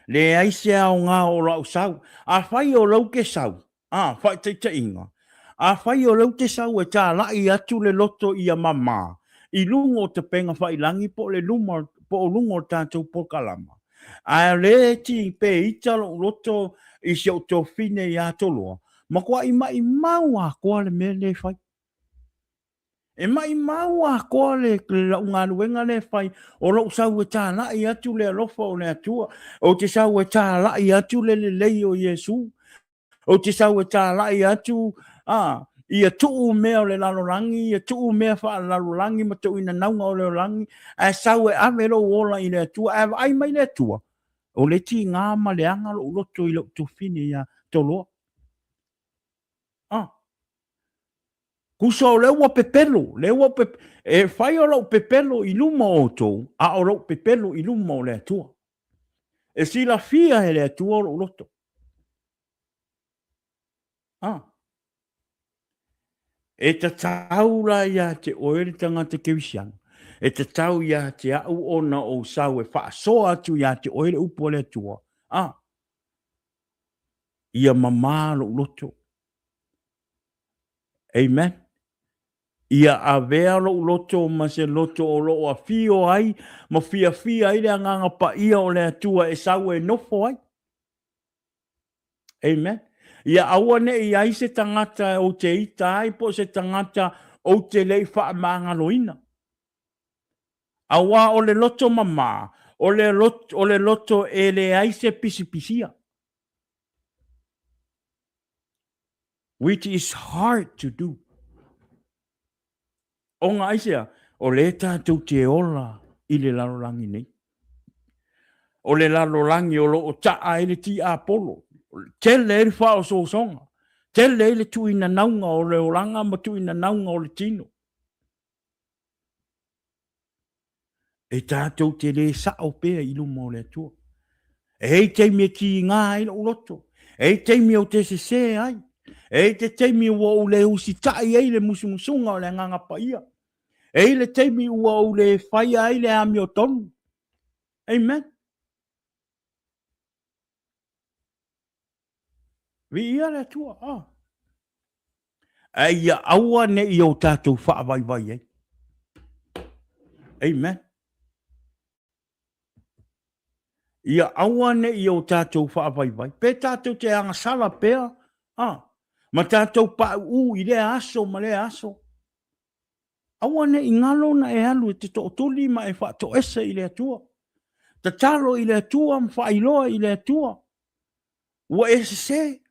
Leai se aoga o lau sau. Afai o lou te sau, a, faataitaiga, afai o lou te sau e talai atu le loto ia mama i luga o tapega failangi po o le luma po o luga o le tatou polokalama, Ae o lea e ti peita lou loto i si ou tofine ia Toloa, matuai maimau atoa le mea lea e fai. E maimau atoa le lau galuega lea e fai, o lou sau e talai atu le alofa o le Atua, ou te sau e talai atu le lelei o Iesu, Ou te sau e tālai atu, ā, ia tuu mea o le lalolagi, ia tuu mea faalelalolagi ma tuuina nauga o le lalolagi, ae sau e ave lou ola i le Atua, ae vaai mai le Atua, o le tiga ma leaga lou loto i lou tufine ia Toloa. Ah. Tusa o lea ua pepelo, lea ua pe... e fai o lou pepelo i luma o outou, a o lou pepelo i luma o le Atua. E silafia e le Atua lou loto. Ah. E tatau la ia te oe le tagata kerisiano, e tatau ia te au ona ou sau e faasoa atu ia te oe le upu a le Atua. Ah. Ia mamā lou loto. Amen. Ia avea lou loto ma se loto o lo o afio ai ma fiafia ai le Agaga Paia o le Atua e sau e nofo ai. Amen. Ia aua ne i ai se tagata ou te ita ai po o se tagata ou te le i faamagaloina. Aua o le loto mamā, o le loto, o le loto e leai se pisipisia. Which is hard to do. Ona aisea, o lea tatou te ola i le lalolagi nei. o le lalolagi o lo o taa ai le tiapolo, tele ai le faaosoosoga, tele ai le tuuinanauga o le olaga ma tuuinanauga o le tino. E tatou te le sao pea i luma o le Atua. E i ai taimi e tiga ai lou loto, e i ai taimi ou te sese ai, e i ai te taimi ua ou le usitai ai le musumusuga o le Agaga Paia, e i ai le taimi ua ou le faia ai le amiotonu. Amen. Viia le Atua. Oh. Ae ia aua ne i o tatou faavaivai ai. Amen. Ia aua ne i o tatou faavaivai. Pe tatou te agasala pea, ah, ma tatou pauu i lea aso ma lea aso. Aua ne i galo ona e alu e te tootuli ma e faatoese i le Atua. Tatalo i le Atua ma faailoa i le Atua. Ua e sese.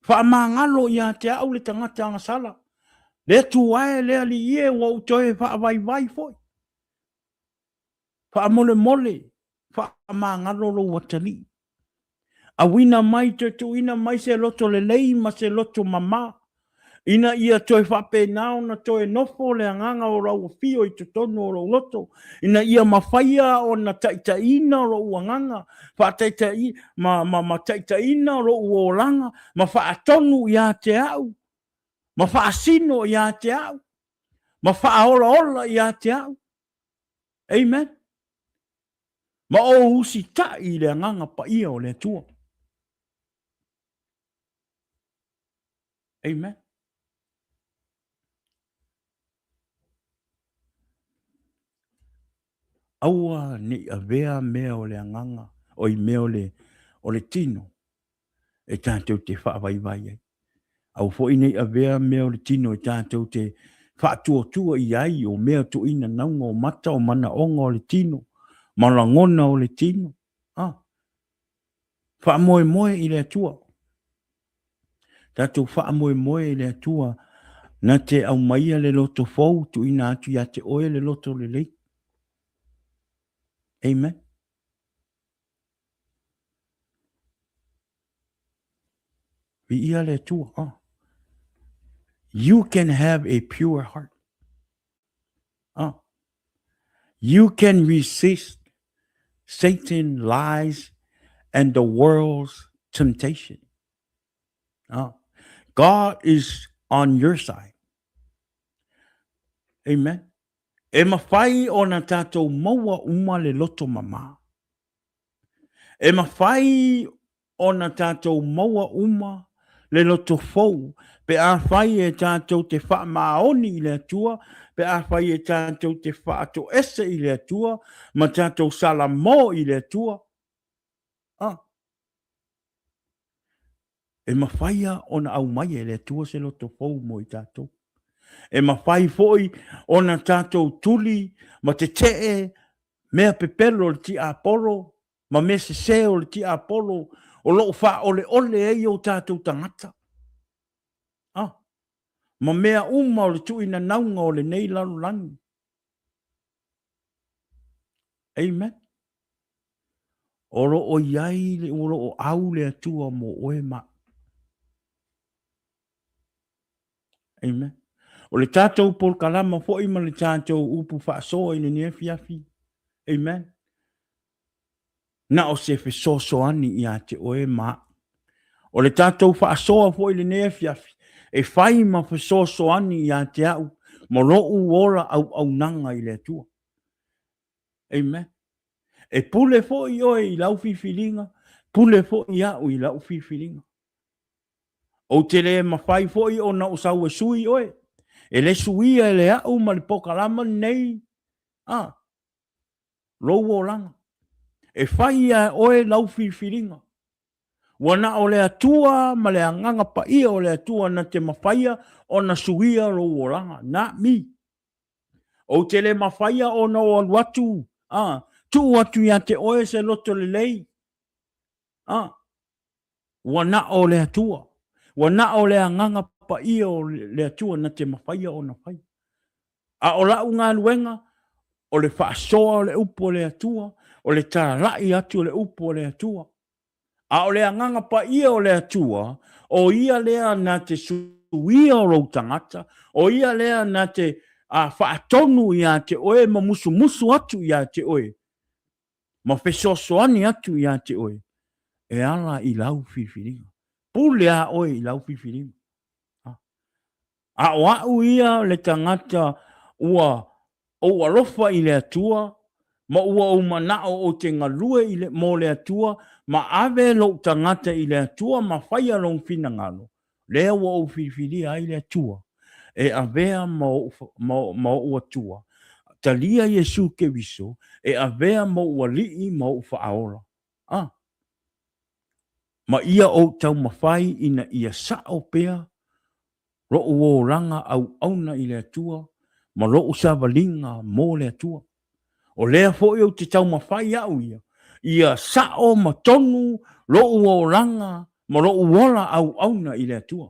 Faamagalo ia te au le tagata agasala. Le Atua e, le Alii e, ua ou toe faavaivai foi. Faamolemole, faamagalo lou atalii. Auina mai, toe tuuina mai se loto lelei ma se loto mama, ina ia toe faapena ona toe nofo le agaga o lau afio i totonu o lou loto, ina ia mafaia ona taitaiina lou agaga, faataitai, ma, ma, ma taitaiina lou olaga, ma faatonu ia te au, ma faasino ia te au, ma faaolaola ia te au. Amen. Ma ou usitai i le agaga paia o le Atua. Amen. Aua ne i avea mea o le agaga, o i mea o le, o le tino, e tatou te faavaivai ai. Aua foi ne i avea mea o le tino e tatou te faatuatua i ai o mea tuuina nauga o mata o manaoga o le tino ma lagona o le tino. Ah, faamoemoe i le Atua. Tatou faamoemoe i le Atua na te aumaia le loto fou tuuina atu ia te oe le loto lelei. Amen. Viia le Atua. Oh. You can have a pure heart. Oh. You can resist Satan lies and the world's temptation. Oh. God is on your side. Amen. E mawhai o na tātou maua uma le loto mama. E mawhai ona tātou maua uma le loto fou, pe afai e tātou te faamaoni i le Atua, pe afai e tātou te faatoese i le Atua, ma tātou salamo i le Atua. Ah. E mafaia ona aumai e le Atua se loto fou mo i tātou. E mafai foi ona tātou tuli ma tetee mea pepelo o le tiapolo ma mea sesē o le tiapolo o lo o faaoleole ai o tātou tagata. Ah, ma mea uma o le tuuinanauga o lenei lalolagi. Amen. O lo o i ai le, o lo o au le Atua mo oe ma. Amen. O le tātou polokalama foi ma le tātou upu faasoa i lenei afiafi. Amen. Na o se fesoasoani ia te oe ma au. O le tātou faasoa foi i lenei afiafi, e fai ma fesoasoani ia te au ma lo'u ola auaunaga i le Atua. Amen. E pule foi oe i lau filifiliga, pule foi au i lau filifiliga. Ou te le mafai foi ona ou sau e sui oe. E le suia e le au ma le pokalama lenei, a, lou olaga. E fai ia e oe lau filifiliga. Ua na o le Atua ma le Agaga Paia o le Atua na te mafaia ona suia lou olaga. Not me. Ou te le mafaia ona ou alu atu, a, tuu atu ia te oe se loto lelei, a, ua na o le Atua. Ua na o le Agaga Paia o le Atua na te mafaia ona fai. A o lau galuega, o le faasoa o le upu o le Atua, o le talai atu o le upu a le Atua. A o le Agaga Paia o le Atua, o Ia lea na te suia o lou tagata, o Ia lea na te a, faatonu ia te oe ma musumusu atu ia te oe, ma fesoasoani atu ia te oe, e ala i lau filifiliga. Pule a oe i lau filifiliga. A o a'u ia le tagata ua ou alofa i le Atua, ma ua ou mana'o ou te galue i le, mo le Atua, ma ave lo'u tagata i le Atua ma faia lou finagalo, lea ua ou filifilia ai le Atua e avea ma o'u, ma, ma o'u Atua. Talia Iesu Keriso e avea ma o'u Alii ma o'u Faaola. Ah. Ma ia ou taumafai ina ia sa'o pea lo'u olaga auauna i le Atua ma lo'u savaliga mo le Atua. O lea foi ou te taumafai a'u ia, ia sa'o ma tonu lo'u olaga ma lo'u ola auauna i le Atua.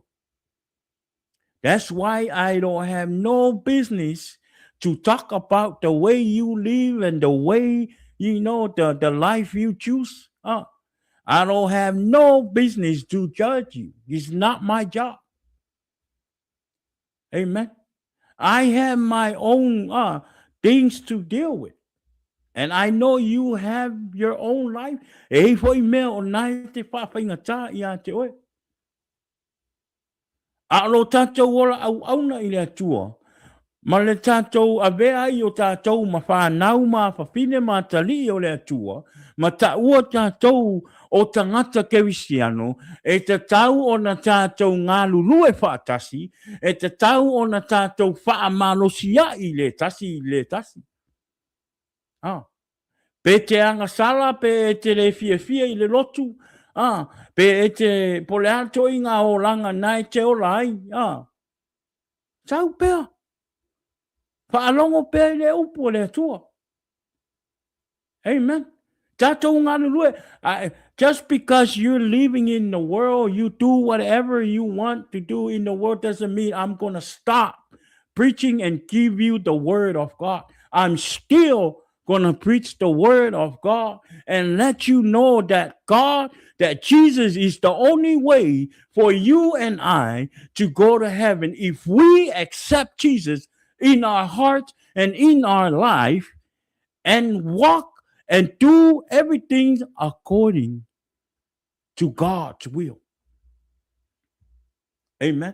That's why I don't have no business to talk about the way you live and the way, you know, the, the life you choose. Uh, I don't have no business to judge you. It's not my job. Amen. I have my own uh, things to deal with. And I know you have your own life. E hei foi mea o nai te whawhainga i a te oe. A o lo tatou ola auauna i le Atua, ma le tatou avea ai o tatou ma fanau ma afafine ma atalii o le Atua, ma taua tatou o tagata Kerisiano, e tatau ona tatou galulue faatasi, e tatau ona tatou faamalosia'i le tasi i le tasi. A. Pe te agasala, pe e te le fiafia i le lotu, a, pe e te, po le a toi ngā olaga na e te ola ai, a. Sau pea. Faalogo pea i le upu a le Atua. Amen. Tatou galulue. Just because you're living in the world, you do whatever you want to do in the world doesn't mean I'm going to stop preaching and give you the word of God. I'm still going to preach the word of God and let you know that God, that Jesus is the only way for you and I to go to heaven. If we accept Jesus in our heart and in our life and walk and do everything according to God's will. Amen.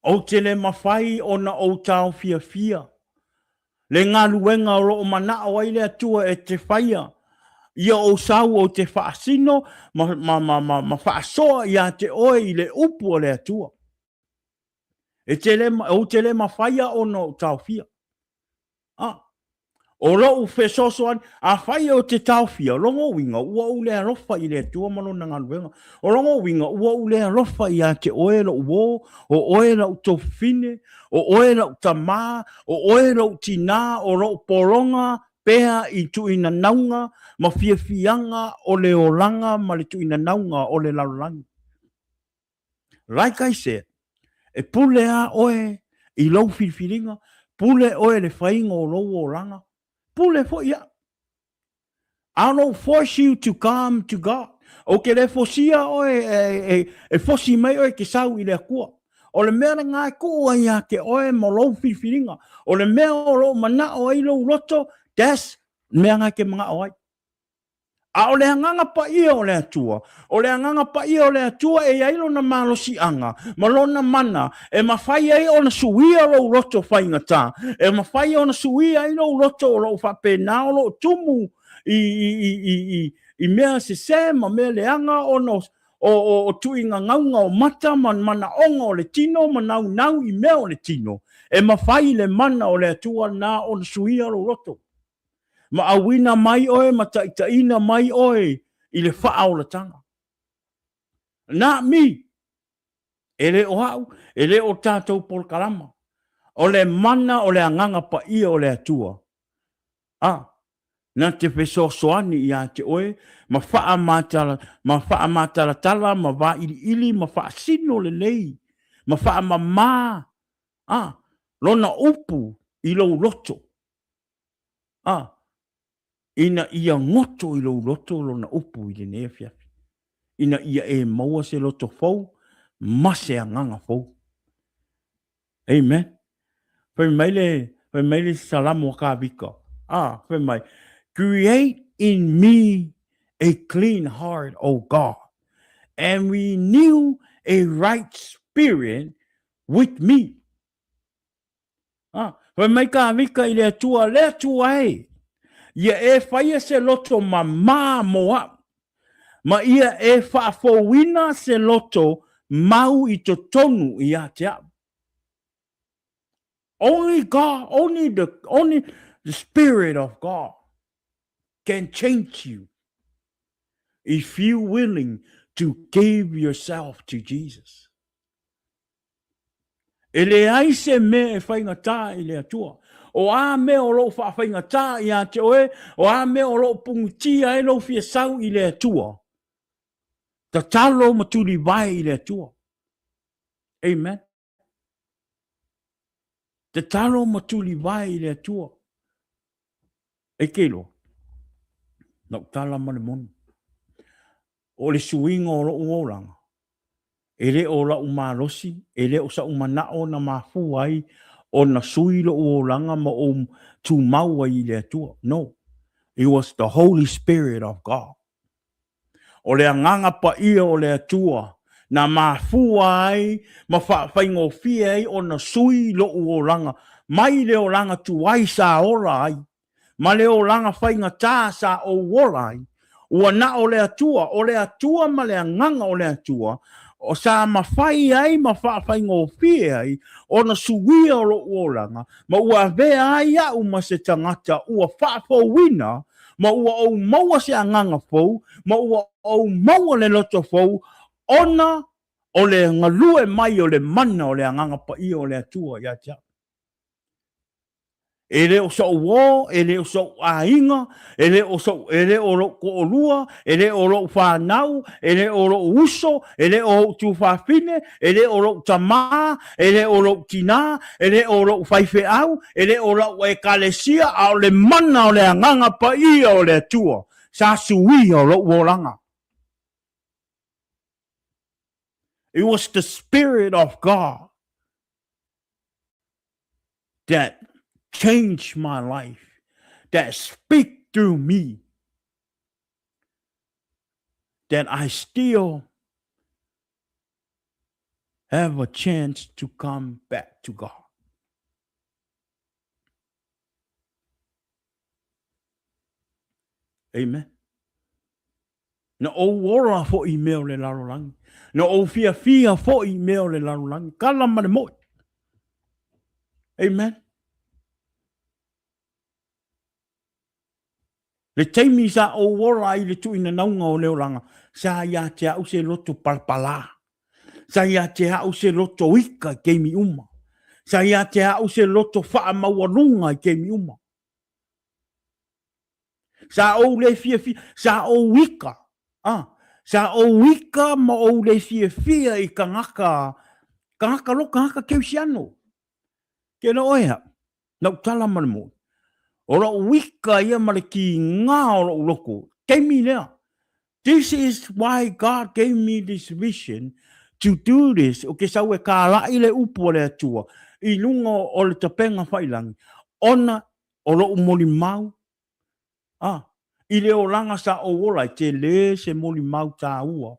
Ou te le mafai ona ou taofiafia le galuega o loo manao ai le Atua e te faia ia ou sau ou te faasino ma, ma, ma, ma, ma faasoa ia te oe i le upu a le Atua. E te le, ou te le mafaia ona ou taofia. Ah, o lou fesoasoani, afai ou te taofia, o lona uiga, ua ou le alofa i le Atua ma lona galuega. O lona uiga, ua ou le alofa ia te oe lou uo, o oe lau tofine, o oe lau tamā, o oe lou tinā, o lou pologa pea i tuuinanauga ma fiafiaga o le olaga ma le tuuinanauga o le lalolagi. Like I said, e pule a oe i lou filifiliga, pule oe le faiga o lou olaga, pule foi au. I don't force you to come to God. Ou te le fosia oe e, e, e fosi mai oe ke sau i le Atua. O le mea lena e tuu ai ia te oe mo lou filifiliga. O le mea o lou manao ai lou loto, that's mea nga ke manao ai. A o le Agaga Paia o le Atua, o le Agaga Paia o le Atua e i ai lona malosiaga ma lona mana e mafai ai ona suia lou loto faigata, e mafai ona suia ai lou loto o lo o faapena o lo o tumu i, i, i, i, i, i mea sesē ma mea leaga ona o, o, o, o tuuigagauga o mata ma manaoga o le tino ma naunau i mea o le tino, e mafai le mana o le Atua lena ona suia lou loto. Ma auina mai oe ma taitaiina mai oe i le faaolataga. Not me. E le o a'u, e le o tatou polokalama. O le mana o le Agaga Paia o le Atua. A, na te fesoasoani ia te oe ma faamatala, ma faamatalatala ma vailiili ma faasino lelei ma faamamā, a, lona upu i lou loto. A, ina ia goto i lou loto lona upu i lenei afiafi, ina ia e maua se loto fou ma se agaga fou. Amen. Fai mai le, fai mai le Salamo a Kavika, a, fai mai, Create in me a clean heart, O God, and renew a right spirit with me. A, fai mai Kavika i le Atua, le Atua e, ia e faia se loto mamā mo a'u, ma ia e faafouina se loto mau i totonu ia te a'u. Only God, only the, only the Spirit of God can change you if you willing to give yourself to Jesus. E leai se mea e faigata i le Atua. O a mea o lo o faafaigata ia te oe, o a mea o lo o pugutia ai lou fia sau i le Atua, tatalo ma tulivae i le Atua. Amen. Tatalo ma tulivae i le Atua. E ke iloa, na ou tala ma le moni. O le suiga o loʻu olaga, e le o la'u malosi, e le o sa'u mana'o na mafua ai ona sui lo'u olaga ma ou tumau ai i le Atua. No. It was the Holy Spirit of God. O le Agaga Paia o le Atua na mafua ai ma faafaigofie ai ona sui lo'u olaga mai le olaga tuai sa ola ai ma le olaga faigata sa ou ola ai, ua na o le Atua, o le Atua ma le Agaga o le Atua, o sa mafai ai ma faafaigofie ai ona suia o loʻu olaga, ma ua avea ai aʻu ma se tagata ua faafouina, ma ua ou maua se agaga fou, ma ua ou maua le loto fou, ona o le galue mai o le mana o le Agaga Paia o le Atua ia te au. E le o soʻu ō, e le o soʻu aiga, e le o soʻu, e le o loʻu toʻolua, e le o loʻu fanau, e le o loʻu uso, e le o ou tuafafine, e le o loʻu tamā, e le o loʻu tinā, e le o loʻu faifeau, e le o lau Ekalesia, a o le mana o le Agaga Paia o le Atua sa suia o loʻu olaga. It was the Spirit of God that changed my life, that speak through me, that I still have a chance to come back to God. Amen. Na ou ola foi i mea o le lalolagi. Na ou fiafia foi i mea o le lalolagi. Kala ma le moi. Amen. Le taimi sa ou ola ai i le tuuinanauga o le olaga, sa ia te au se loto palapalā. Sa ia te au se loto ika i taimi uma. Sa ia te au se loto faamaualuga i taimi uma. Sa ou le fiafia, sa ou ika, ah, sa ou ika ma ou le fiafia i tagata, tagata lo tagata kerisiano. Ke loa oe au, na ou tala ma le moni. O lou ika ia ma le kigā o lou loko, taimi lea. This is why God gave me this vision to do this, o ke sau e kālaʻi le upu a le Atua i luga o le tapega failangi, ona o loʻu molimau, a, i le olaga sa ou ola ai, tele se molimau tāua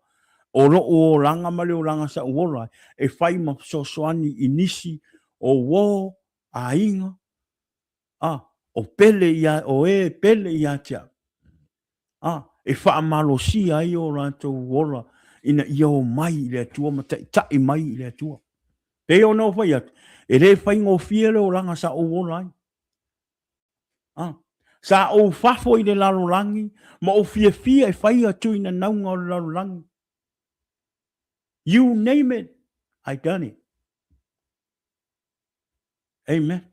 o loʻu olaga ma le olaga sa ou ola ai, e fai ma fesoasoani i nisi o uō, aiga, a, o pele ia, o e pele ia te au, a, e faamalosia ai o latou ola ina ia o mai i le Atua ma taʻitaʻi mai i le Atua. Pei ona ou fai atu, e le faigofie le olaga sa ou ola ai. A, sa ou fafo i le lalolagi ma ou fiafia e faia tuinanauga o le lalolagi. You name it, I done it. Amen.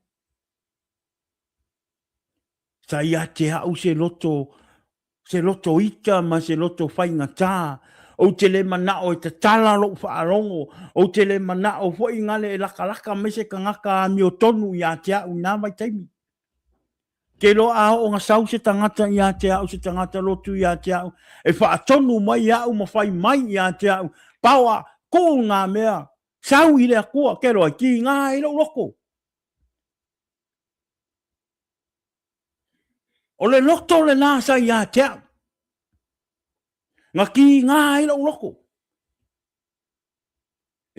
Sa ia te au se loto, se loto ita ma se loto faigata. Ou te le manao e tatala lou faalogo. Ou te le manao foi gale e lakalaka mai se tagata amiotonu ia te au i na vaitaimi. Ke iloa a oo na sau se tagata ia te au, se tagata lotu ia te au, e faatonu mai iaʻu ma fai mai ia te au, Paoa, kuu ngā mea, sau i le Atua, ke iloa e kīgā ai lou loto. O le loto lenā sa ia te au. Na kīgā ai lou loto.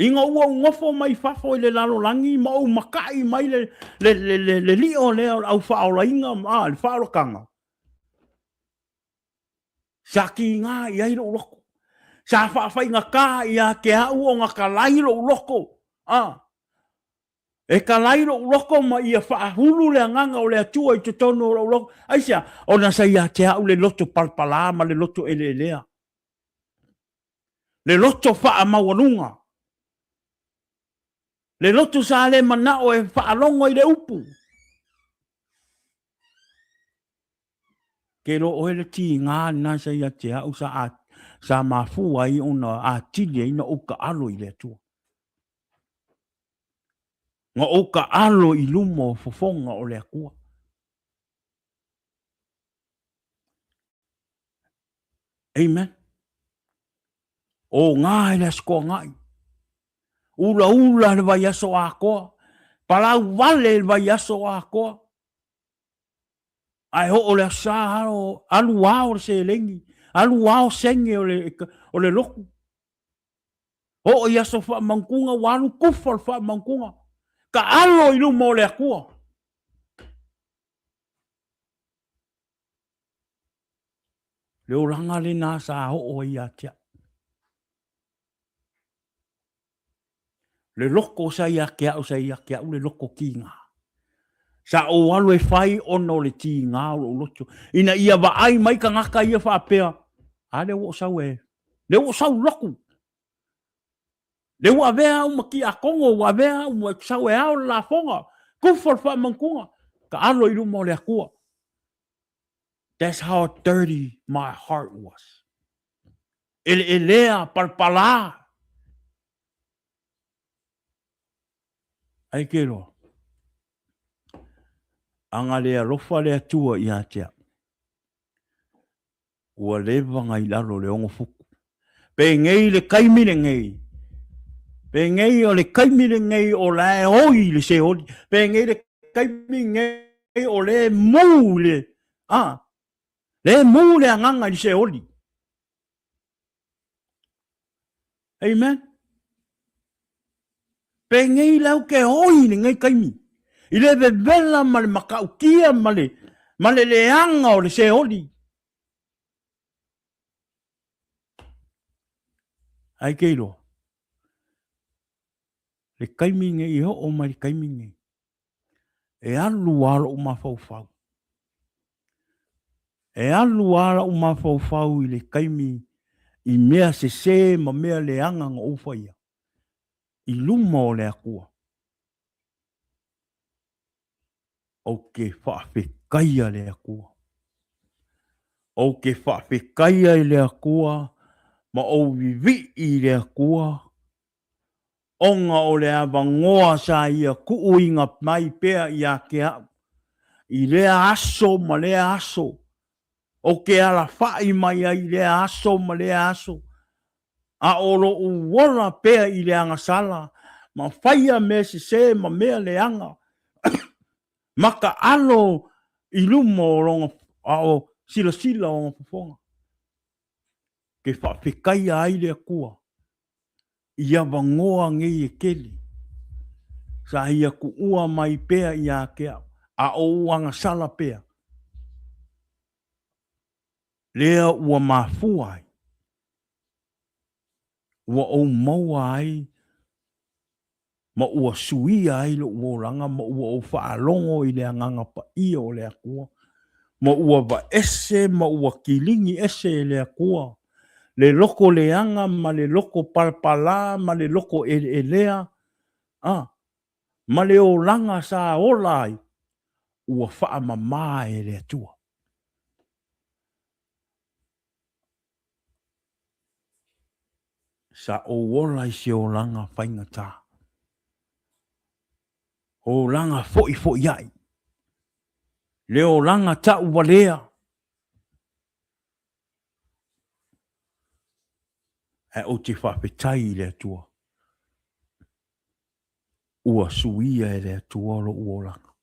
Ina ua ou nofo mai fafo i le lalolagi ma ou makaʻi mai le, le, le, le, le lio lea o le au faaolaina, a, le faaolataga, sa kīgā i ai lou loto. Sa faafaigata ia te au ona talai lou loto, a, e talai lou loto ma ia faahulu le agaga o le Atua i totonu o lou loto. Aisea? Ona sa ia te au le loto palapala ma le loto eleelea. Le loto faamaualuga. Le loto sa le manao e faalogo i le upu. Ke iloa oe le tiga lena sa ia te au sa, a, sa mafua ai ona atili ai na ou taalo i le Atua. Na ou taalo i luma o fofoga o le Atua. Amen. O ngā i le aso toanai. Ulaula le vaiaso atoa. Palau vale le vaiaso atoa. Ae oo le aso sa alo, alu ao le seleni, alu ao sene o le, o le lotu. Oo i aso faamautuga, ua alu kufa le faamautuga. Ka alo i luma o le Atua. Le olaga lena sa oo ai ia te au. Le loko sa ia te au, sa ia te au le loko kiga. Sa ou alu e fai ona o le tiga o lou loto. Ina ia vaai mai tagata ia faapea, a lea ua ou sau e, lea ua ou sau lotu. Lea ua avea au ma tiakono, ua avea au ma sau e ao le lafoga, kufa le faamautuga, taalo i luma o le Atua. That's how dirty my heart was. Eleelea, palapala. Ai ke loa. Anga le alofa le Atua ia te au. Ua leva ngai lalo le 6 futu. Penei le taimi lenei, penei o le taimi lenei o la e oi le seoli, penei le taimi lenei o le mū le, a, le mū le agaga i le seoli. Amen. Penei lau ke oi lenei taimi, i le vevela ma le matautia ma le, ma le leaga o le seoli. Ai ke iloa, le taimi nei i oo mai le taimi nei, e alu lava lou mafaufau. E alu lava lou mafaufau i le taimi i mea sese ma mea leaga na ou faia i luma o le Atua. Ou te faafetaia le Atua. Ou te faafetaia i le Atua ma ou vivii i le Atua, ona o le avanoa sa ia tuuina mai pea ia te au, i lea aso ma lea aso, ou te alafai mai ai i lea aso ma lea aso, a o lou ola pea i le agasala, ma faia mea sese ma mea leaga, ma taalo i luma o lona, a o silasila ona fofoga, ke faafetaia ai le Atua i avanoa nei e tele, sa ia tuua mai pea ia te au, a o ou agasala pea, lea ua mafua ai, ua ou maua ai ma ua suia ai lou olaga ma ua ou faalogo i le Agaga Paia o le Atua, ma ua vaese ma ua kiligi ese e le Atua le loko leaga ma le loko palapala ma le loko eleelea, a, ma le olaga sa ola ai, ua faamama e le Atua. Sa ou ola i se olaga faigata. Olaga fo'ifo'ia'i. Le olaga tauvalea. Ae ou te faafetai i le Atua, ua suia e le Atua lou olaga.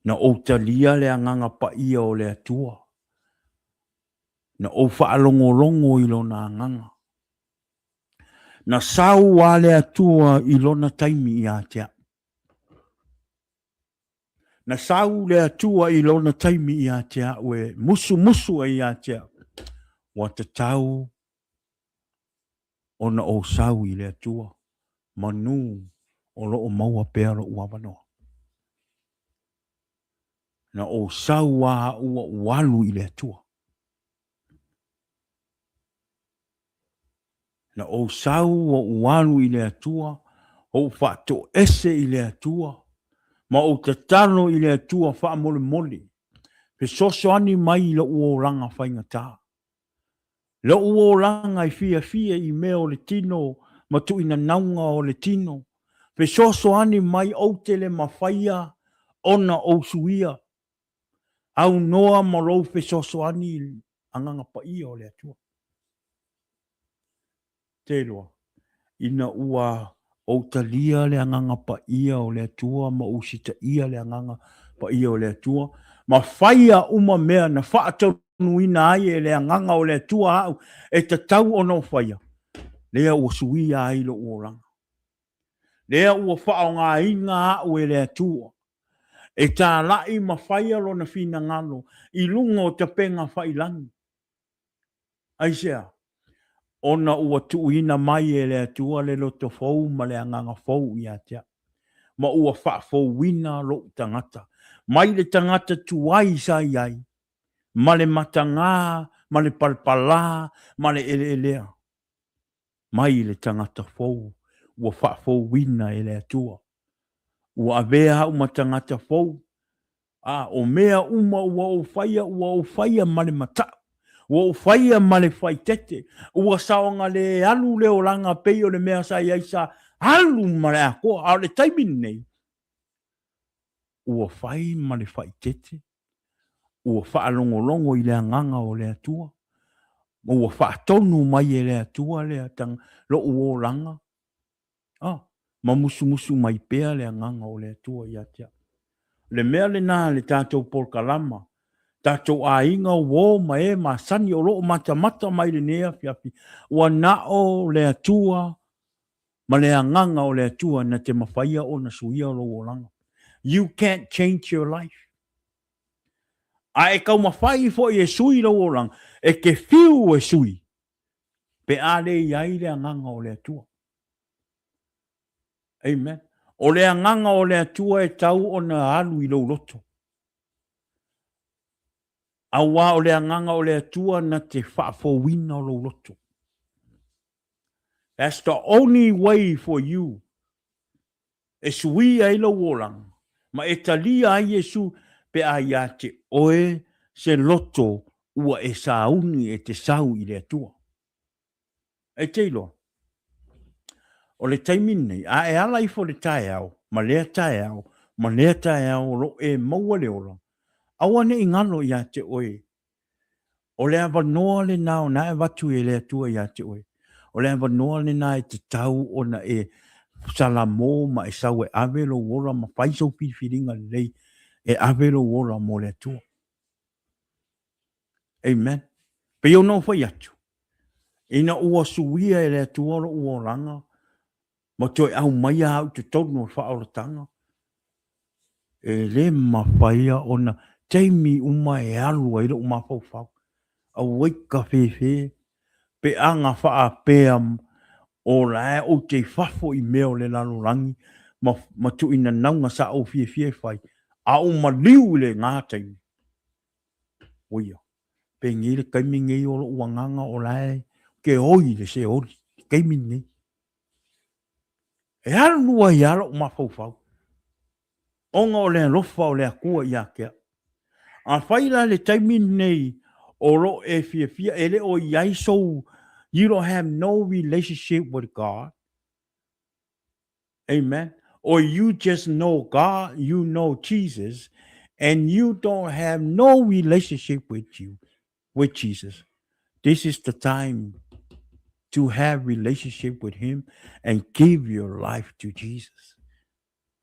Na ou talia le Agaga Paia o le Atua, na ou faalogologo i Lona Agaga. Na sau a le Atua i Lona taimi ia te au. Na sau le Atua i Lona taimi ia te au e musumusu ai ia te au, ua tatau ona ou sau i le Atua, manu o lo o maua pea lou avanoa. Na ou sau a au ua ou alu i le Atua. Na ou sau ua ou alu i le Atua, ou faatoese i le Atua, ma ou tatalo i le Atua faamolemole, fesoasoani mai i lou olaga faigata. Lou olaga e fiafia i mea o le tino ma tuuinanauga o le tino, fesoasoani mai ou te le mafaia ona ou suia. Aunoa ma lou fesoasoani i Agaga Paia o le Atua. Te iloa, ina ua ou talia le Agaga Paia o le Atua ma ou usitaia le Agaga Paia o le Atua, ma faia uma mea na faatonuina ai e le Agaga o le Atua au e tatau ona ou faia, lea ua suia ai lou olaga. Lea ua faaaogaina au e le Atua e talai ma faia Lona finagalo i luga o tapega faiilagi. Aisea? Ona ua tuuina mai e le Atua le loto fou ma le agaga fou ia te au, ma ua faafouina lou tagata, mai le tagata tuai sa i ai, ma le matagā, ma le palapalā, ma le eleelea, mai le tagata fou ua faafouina e le Atua. Ua avea au ma tagata fou, a o mea uma ua ou faia, ua ou faia ma le mataʻu, ua ou faia ma le faaeteete, ua saogalealu le olaga pei o le mea sa i ai sa alu ma le atoa, a o le taimi lenei, ua fai ma le faaeteete, ua faalogologo i le Agaga o le Atua, ma ua faatonu mai e le Atua lou olaga, A, ma musumusu mai pea le Agaga o le Atua ia te au. O le mea lena le tatou polokalama, tatou aiga uo ma e masani o lo o matamata mai lenei afiafi, ua na o le Atua ma le Agaga o le Atua na te mafaia ona suia lou olaga. You can't change your life. A e taumafai foi e sui lou olaga, e te fiu e sui, pe a le i ai le Agaga o le Atua. Amen. O le Agaga o le Atua e tau ona alu i lou loto. Auā o le Agaga o le Atua na te faafouina o lou loto. That's the only way for you e suia ai lou olaga ma e talia ai Iesu pe a ia te oe se loto ua e sauni e te sau i le Atua. E te iloa, o le taimi lenei, a e ala ifo i le taeao, ma lea taeao, ma lea taeao o lo o e maua le ola, aua ne i galo ia te oe O le avanoa lena o na e avatu e le Atua ia te oe. O le avanoa lena e tatau ona e salamo ma e sau e ave lou ola ma fai sou filifiliga lelei e ave lou ola mo le Atua. Amen. Pei ona ou fai atu, ina ua suia e le Atua lou olaga, ma toe aumaia au i totonu o le faaolataga, e le mafaia ona taimi uma e alu ai lou mafaufau. Auaika fefe pe a na faapea o la e ou te i fafo i mea o le lalolagi ma, ma tuuinanauga sa ou fiafia e fai, a ou maliu i lena taimi. Oia, penei le taimi nei o lou agaga o la e ke oi le seoli, le taimi nei. E alu ai lava lou mafaufau, ona o le alofa o le Atua ia te au. Afai la i le taimi lenei o lo o e fiafia, e le o i ai sou, you don't have no relationship with God. Amen. or you just know God, you know Jesus, and you don't have no relationship with you, with Jesus. This is the time to have relationship with him and give your life to Jesus.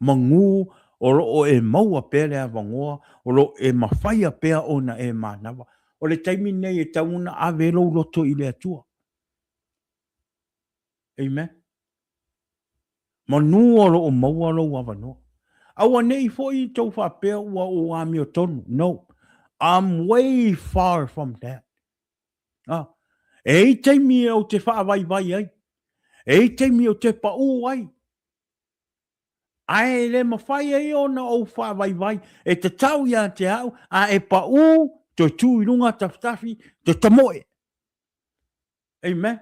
Manu o loo e maua pea le avanoa, o loo e mafaia pea ona e manawa. O le taimi nei e tatau ona ave lou loto i le Atua. Amen. Manu o loo maua lou avanoa. Aua nei foi tou faapea ua ou amiotonu. No. I'm way far from that. Ah, e i taimi ou te faavaivai ai. E i taimi ou te paū ai. Ae le mafai ai ona ou faavaivai e tatau ia te au, a e paū, toe tū i luga tafitafi, toe tamoe. Amen.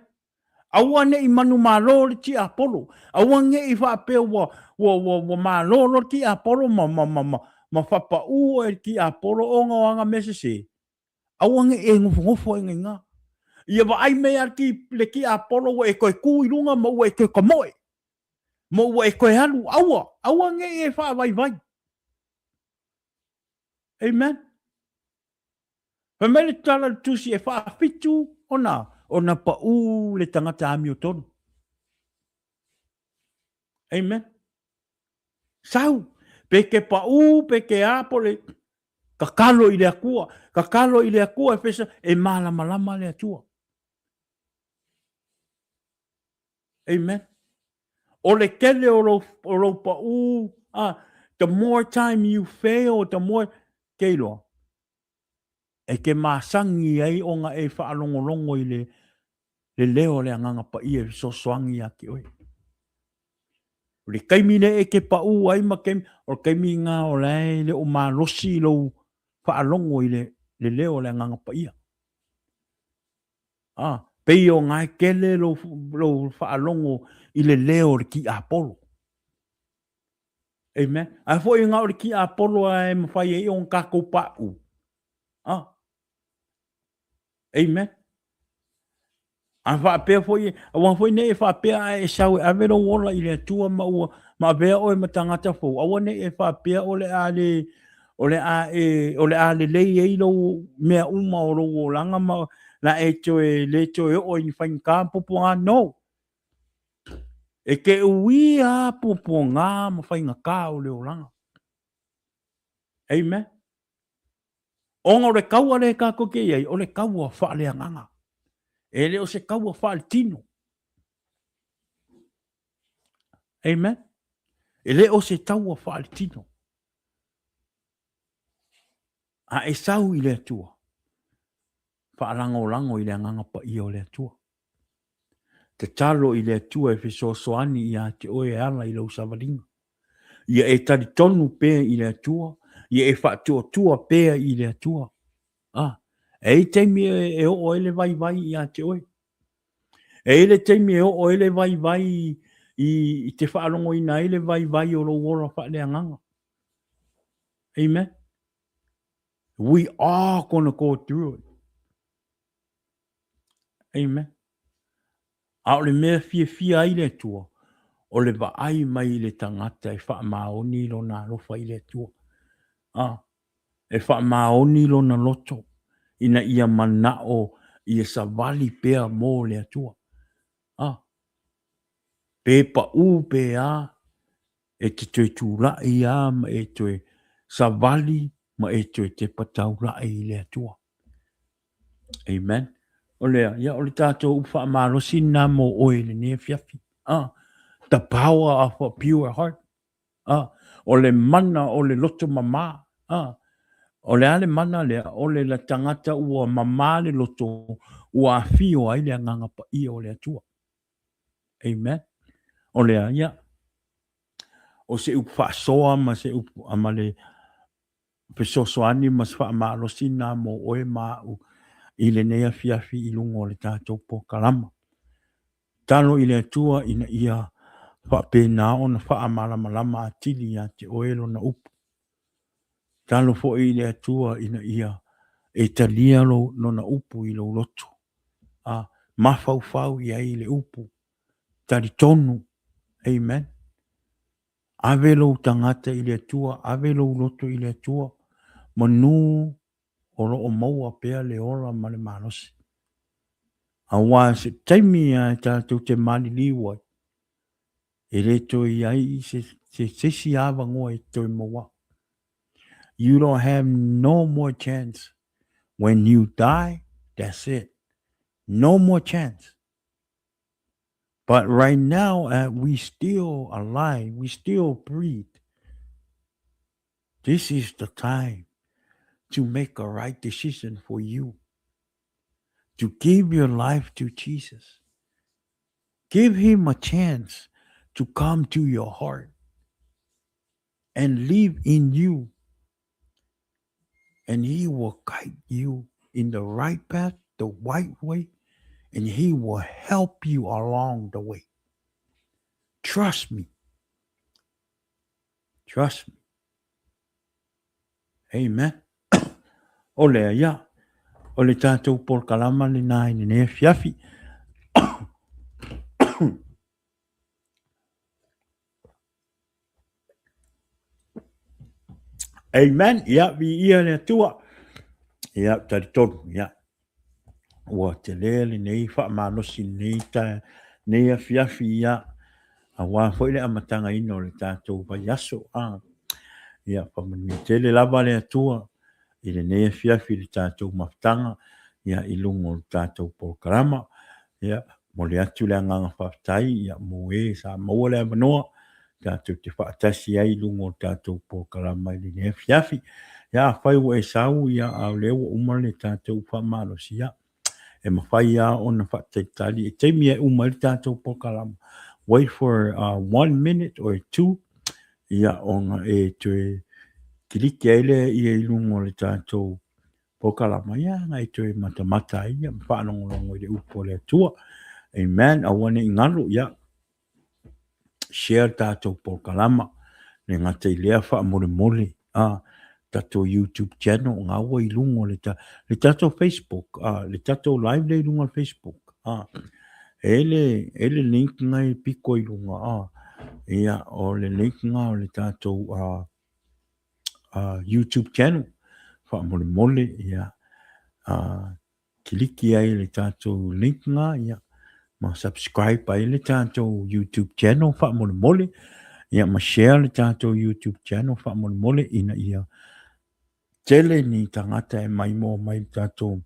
Aua ne i manumalo le tiapolo. Aua ne i faapea ua, ua, ua, ua malolo le tiapolo ma, ma, ma, ma, ma fapaū oe i le tiapolo ona o ana mea sesē. Aua ne i e nofonofo ai i ina. Ia vaai mai lava le tiapolo ua e toe tū i luga ma ua e toe tamoe. Ma ua e toe alu, aua, aua ne i e faavaivai. Amen. Fai mai le tala le tusi e faafitu ona, ona paū le tagata amiotonu. Amen. Sau, pe ke paū, pe ke a po le, tatalo i le Atua, tatalo i le Atua e fesa, e malamalama le Atua. Amen. O le tele o lou, o lou paū, ah, the more time you fail, the more, ke iloa, e ke masani ai ona e faalogologo i le, le leo o le Agaga Paia e fesoasoani ia te oe. O le taimi lea e te paū ai ma taimi, o le taimi lena o la e le o malosi lou faalogo i le, le leo o le Agaga Paia. A, pei o na e tele lou, lou faalogo i le leo o le tiapolo. Amen. Ae foi na o le tiapolo a e mafai ai ona tatou paʻu. A. Amen. A faapea foi, aua foi nei e faapea a e sau e ave lou ola i le Atua ma ua ma avea oe ma tagata fou, aua nei e faapea o le a le o le a e o le a lelei ai lou mea uma o lou olaga ma la e toe le toe oo i ni faigata ma puapuaga. No. E te uia puapuaga ma faigata o le olaga. Amen. Ona o le kaua lea tatou te i ai, o le kaua faaleagaga. E le o se kaua faaletino. Amen. E le o se taua faaletino. A e sau i le Atua, faalagolago i le Agaga Paia o le Atua. Tatalo i le Atua e fesoasoani ia te oe e ala i lou savaliga. Ia e talitonu pea i le Atua, ia e faatuatua pea i le Atua. Ah, e i taimi e, e oo ai le vaivai ia te oe. E i le taimi e oo ai le vaivai i, i te faalogoina ai le vaivai o lou ola faaleagaga. Amen. We are gonna go through it. Amen. A o le mea fiafia ai le Atua, o le vaai mai i le tagata e faamaoni lona alofa i le Atua. A, e faamaoni lona loto ina ia manao ia savali pea mo le Atua. A, pe paʻū pe a, e te toe tulaʻi a ma e toe savali ma e toe tepa taulaʻi i le Atua. Amen. O lea, ia, o le tātou upu faamalosi lena mō oe i lenei afiafi. Ah, the power of a pure heart. Ah, o le mana o le loto mamā. Ah, o le a le mana lea, o le la tagata ua mamā le loto, ua afio ai le Agaga Paia o le Atua. Amen. O lea, ia, o se upu faasoa ma se upu, ma le fesoasoani ma se faamalosi lena mo oe ma au i lenei afiafi i luga o le tatou polokalama. Tatalo i le Atua ina ia faapena ona faamalamalama atili ia te oe Lona upu. Tatalo foi i le Atua ina ia e talia Lona upu i lou loto, a mafaufau i ai i le upu, talitonu. Amen. Ave lou tagata i le Atua, ave lou loto i le Atua, manu o lo o maua pea le ola ma le malosi. Aua se taimi lava e tatou te maliliu ai, e le toe i ai se, se, se isi avanoa e toe maua. You don't have no more chance. When you die, that's it. No more chance. But right now, we still alive, we still breathe. This is the time to make a right decision for you. To give your life to Jesus. Give him a chance to come to your heart and live in you. And he will guide you in the right path, the right way, and he will help you along the way. Trust me. Trust me. Amen. O lea ia, o le tatou polokalama lena i lenei afiafi. Amen. Ia, viia le Atua. Ia, talitonu, ia. Ua tele lenei faamalosi lenei ta, nei afiafi, ia. Aua foi le amatagaina o le tatou vaiaso. A. Ia, faamanuia tele lava le Atua i lenei afiafi i le tatou mafutaga, ia, i luga o le tatou polokalama. Ia, momoli atu le agaga faafetai, ia, mo e sa maua le avanoa tatou te faatasi ai i luga o le tatou polokalama i lenei afiafi. Ia, afai ua e sau, ia, a o lea ua uma le tatou faamalosi, ia, e mafai lava ona faatalitali i taimi e uma ai le tatou polokalama. Wait for one minute or two, ia, ona e toe kiliki ai lea i luga o le tatou polokalama, ia, na e toe matamata ai, ia, ma faalogologo i le upu a le Atua. Amen. Aua ne i galo, ia, share le tatou polokalama, le gata i lea faamolemole, a, tatou YouTube channel, nga ua i luga o le, ta, le tatou Facebook, a, le tatou live lea i luga o le Facebook, a, e le, e le link nga e piko i luga, a, ia, o le link nga o le tatou, a, a, YouTube channel, faamolemole, ia, a, kiliki ai le tatou link nga, ia, ma subscribe ai le tatou YouTube channel faamolemole, ia, ma share le tatou YouTube channel faamolemole ina ia tele ni tagata e maimoa mai le tatou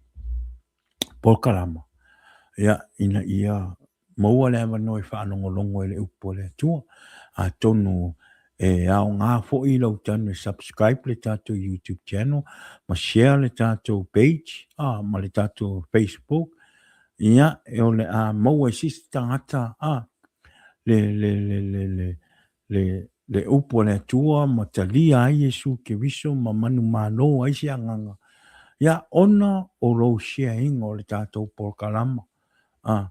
polokalama, ia, ina ia maua le avanoa e faalogologo i le upu a le Atua. Atonu e aoga foi lau tanu e subscribe le tatou YouTube channel ma share le tatou page ah, ma le tatou Facebook. Ia, e o le a maua e sisi tagata ah, le, le, le, le, le, le, le upu a le Atua ma talia ai Iesu Keriso ma manumalo ai se agaga. Ia, ona o lou share ina o le tatou polokalama. A,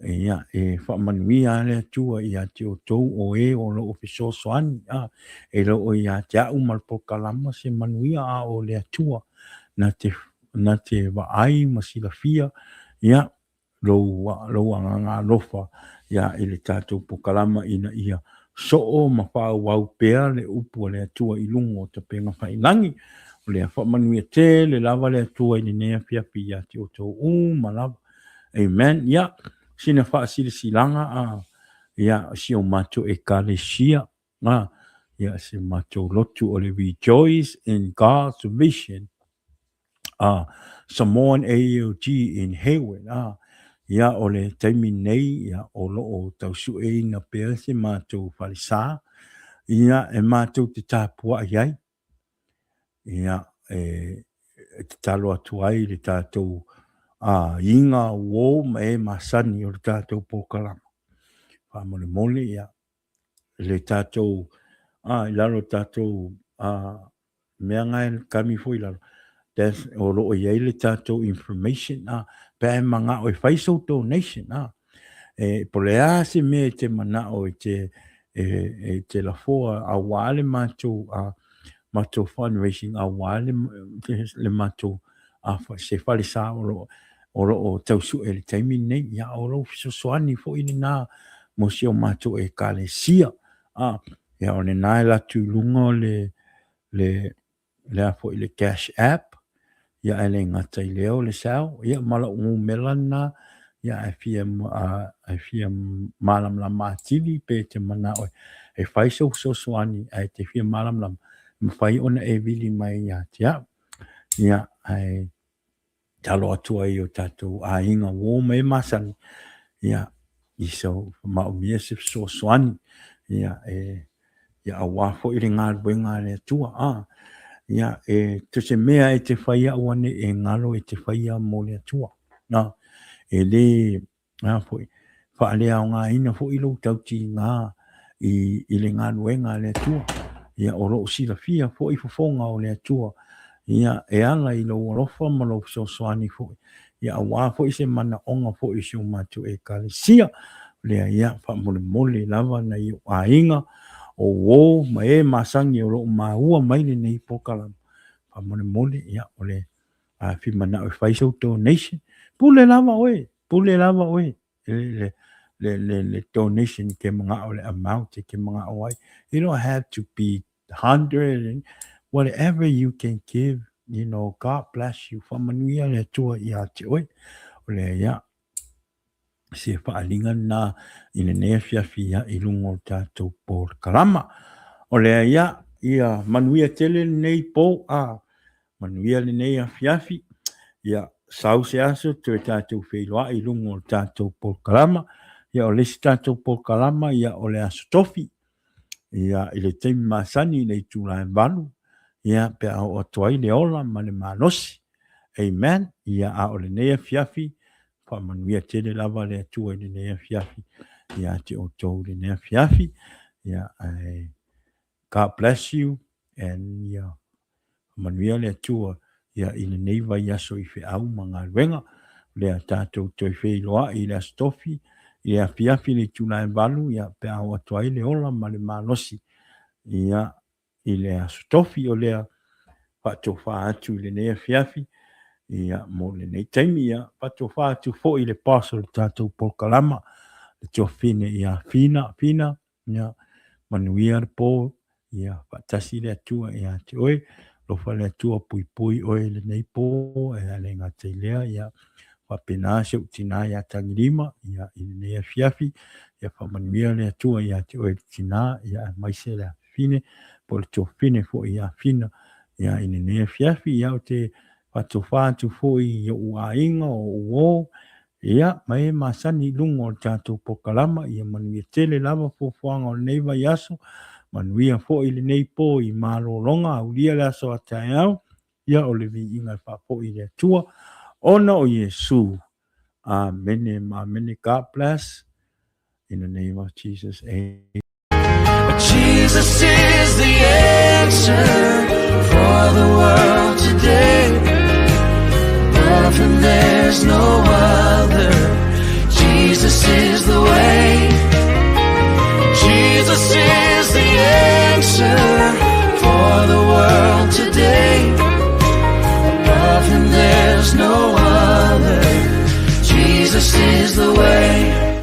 ia, e faamanuia lava le Atua ia te outou o e o lo o fesoasoani, a, e le o ia te au ma le polokalama se manuia, a o le Atua na te, na te vaai ma silafia, ia, lou, lou agaga alofa, ia, i le tatou polokalama ina ia soo ma faaauau pea le upu a le Atua i luga o tapega faiilagi. O lea faamanuia tele lava le Atua i lenei afiafi ia te outou uma lava. Amen. Ia, sina faasilasilaga a, ia, si o matou Ekalesia, a, ia, si o matou lotu o le Rejoice in God's Vision, a, Samoan AOG in Hayward, a, ia, o le taimi nei, ia, o lo o tausueina pea se matou falesa, ia, e matou te tapuai ai, Ia, e tatalo atu ai i le tatou aiga, uo ma e masani o le tatou polokalama. Faamolemole, ia, le tatou, i lalo o le tatou mea na e kami foi i lalo, o lo o i ai le tatou information, pe a e manao e fai sou donation, E, po o le a se mea e te manao e te, e, e te lafoa aua le matou, a, matou fundraising aua le, le matou a, se falesa o lo, o lo o tausue i le taimi lenei. Ia, o lou fesoasoani foi lena mo si o matou Ekalesia. A, Ia, o lena e alu atu i luga o le, le, le a foi le cash app, ia ae le gata i lea o le Zelle, ia ma lou numera lena, ia a e fia, a e fia malamalama atili pe e te manao e fai sou fesoasoani ae e te fia malamalama, e mafai ona e vili mai ia te au. Ia, ae talo atu ai i o tatou aiga uo ma e masani, ia, i so maomia se fesoasoani, ia, e, ia aua foi le galuega a le Atua. A, ia, e to se mea e te faia aua ne i e galo e te faia mo le Atua. Na, e le, a foi, faaleaogaina foi lou tautiga i, i le galuega a le Atua. Ia, o lo o silafia foi fofoga o le Atua, ia, e ala i lou alofa ma lou fesoasoani foi, ia, aua foi se manaoga foi o si o matou Ekalesia. Lea, ia, faamolemole lava nai ou aiga, o uo ma e masani o lo o maua mai lenei polokalama, faamolemole, ia, o le a fia manao e fai sou donation, pule lava oe, pule lava oe le, le, le, le donation ke manao le amount ke manao ai. You don't have to be 100 and whatever you can give, you know, God bless you. Whamanuia le Atua ia te oe. O lea ia, se faaaliga lena i lenei afiafi ia i luga o le tatou polokalama. O lea ia, ia manuia tele lenei po, a manuia lenei afiafi, ia sau se aso toe tatou feiloai i luga o le tatou polokalama. Ia o le isi tatou polokalama, ia o le aso tofi, ia i le taimi masani i le itula e 8, ia pe a oo atu ai le ola ma le malosi. Amen. Ia a o lenei afiafi, faamanuia tele lava le Atua i lenei afiafi ia te outou i lenei afiafi. Ia, ae God bless you and ia faamanuia le Atua ia i lenei vaiaso i feau ma galuega. Lea tatou toe feiloai i le Aso Tofi i le afiafi i le itula e 8, ia pe a oo atu ai le ola ma le malosi ia i le Aso Tofi o lea faatofa atu i lenei afiafi ia mo lenei taimi ia faatofa atu foi i le boss o le tatou polokalama le tuafafine ia Fina Fina ia manuia le po ia faatasi le Atua ia te oe alofa le Atua puipui oe i lenei po e le gata i lea ia faapena si ou tina ia Tagilima ia i lenei afiafi ia faamanuia le Atua ia te oe le tina ia aemaise le afafine po o le tuafafine foi ia Fina ia i lenei afiafi ia ou te faatofa atu foi i ou aiga o ou uo ia ma e masani i luga o le tatou polokalama ia manuia tele lava fuafuaga o lenei vaiaso manuia foi lenei po i malologa aulia le aso a taeao ia o le viiga e faafoi i le Atua ona o Iesu. Amene ma amene. God bless. In the name of Jesus. Amen. Jesus is the answer for the world today. Above him there's no other. Jesus is the way. Jesus is the answer for the world today. Above him there's no other. Jesus is the way.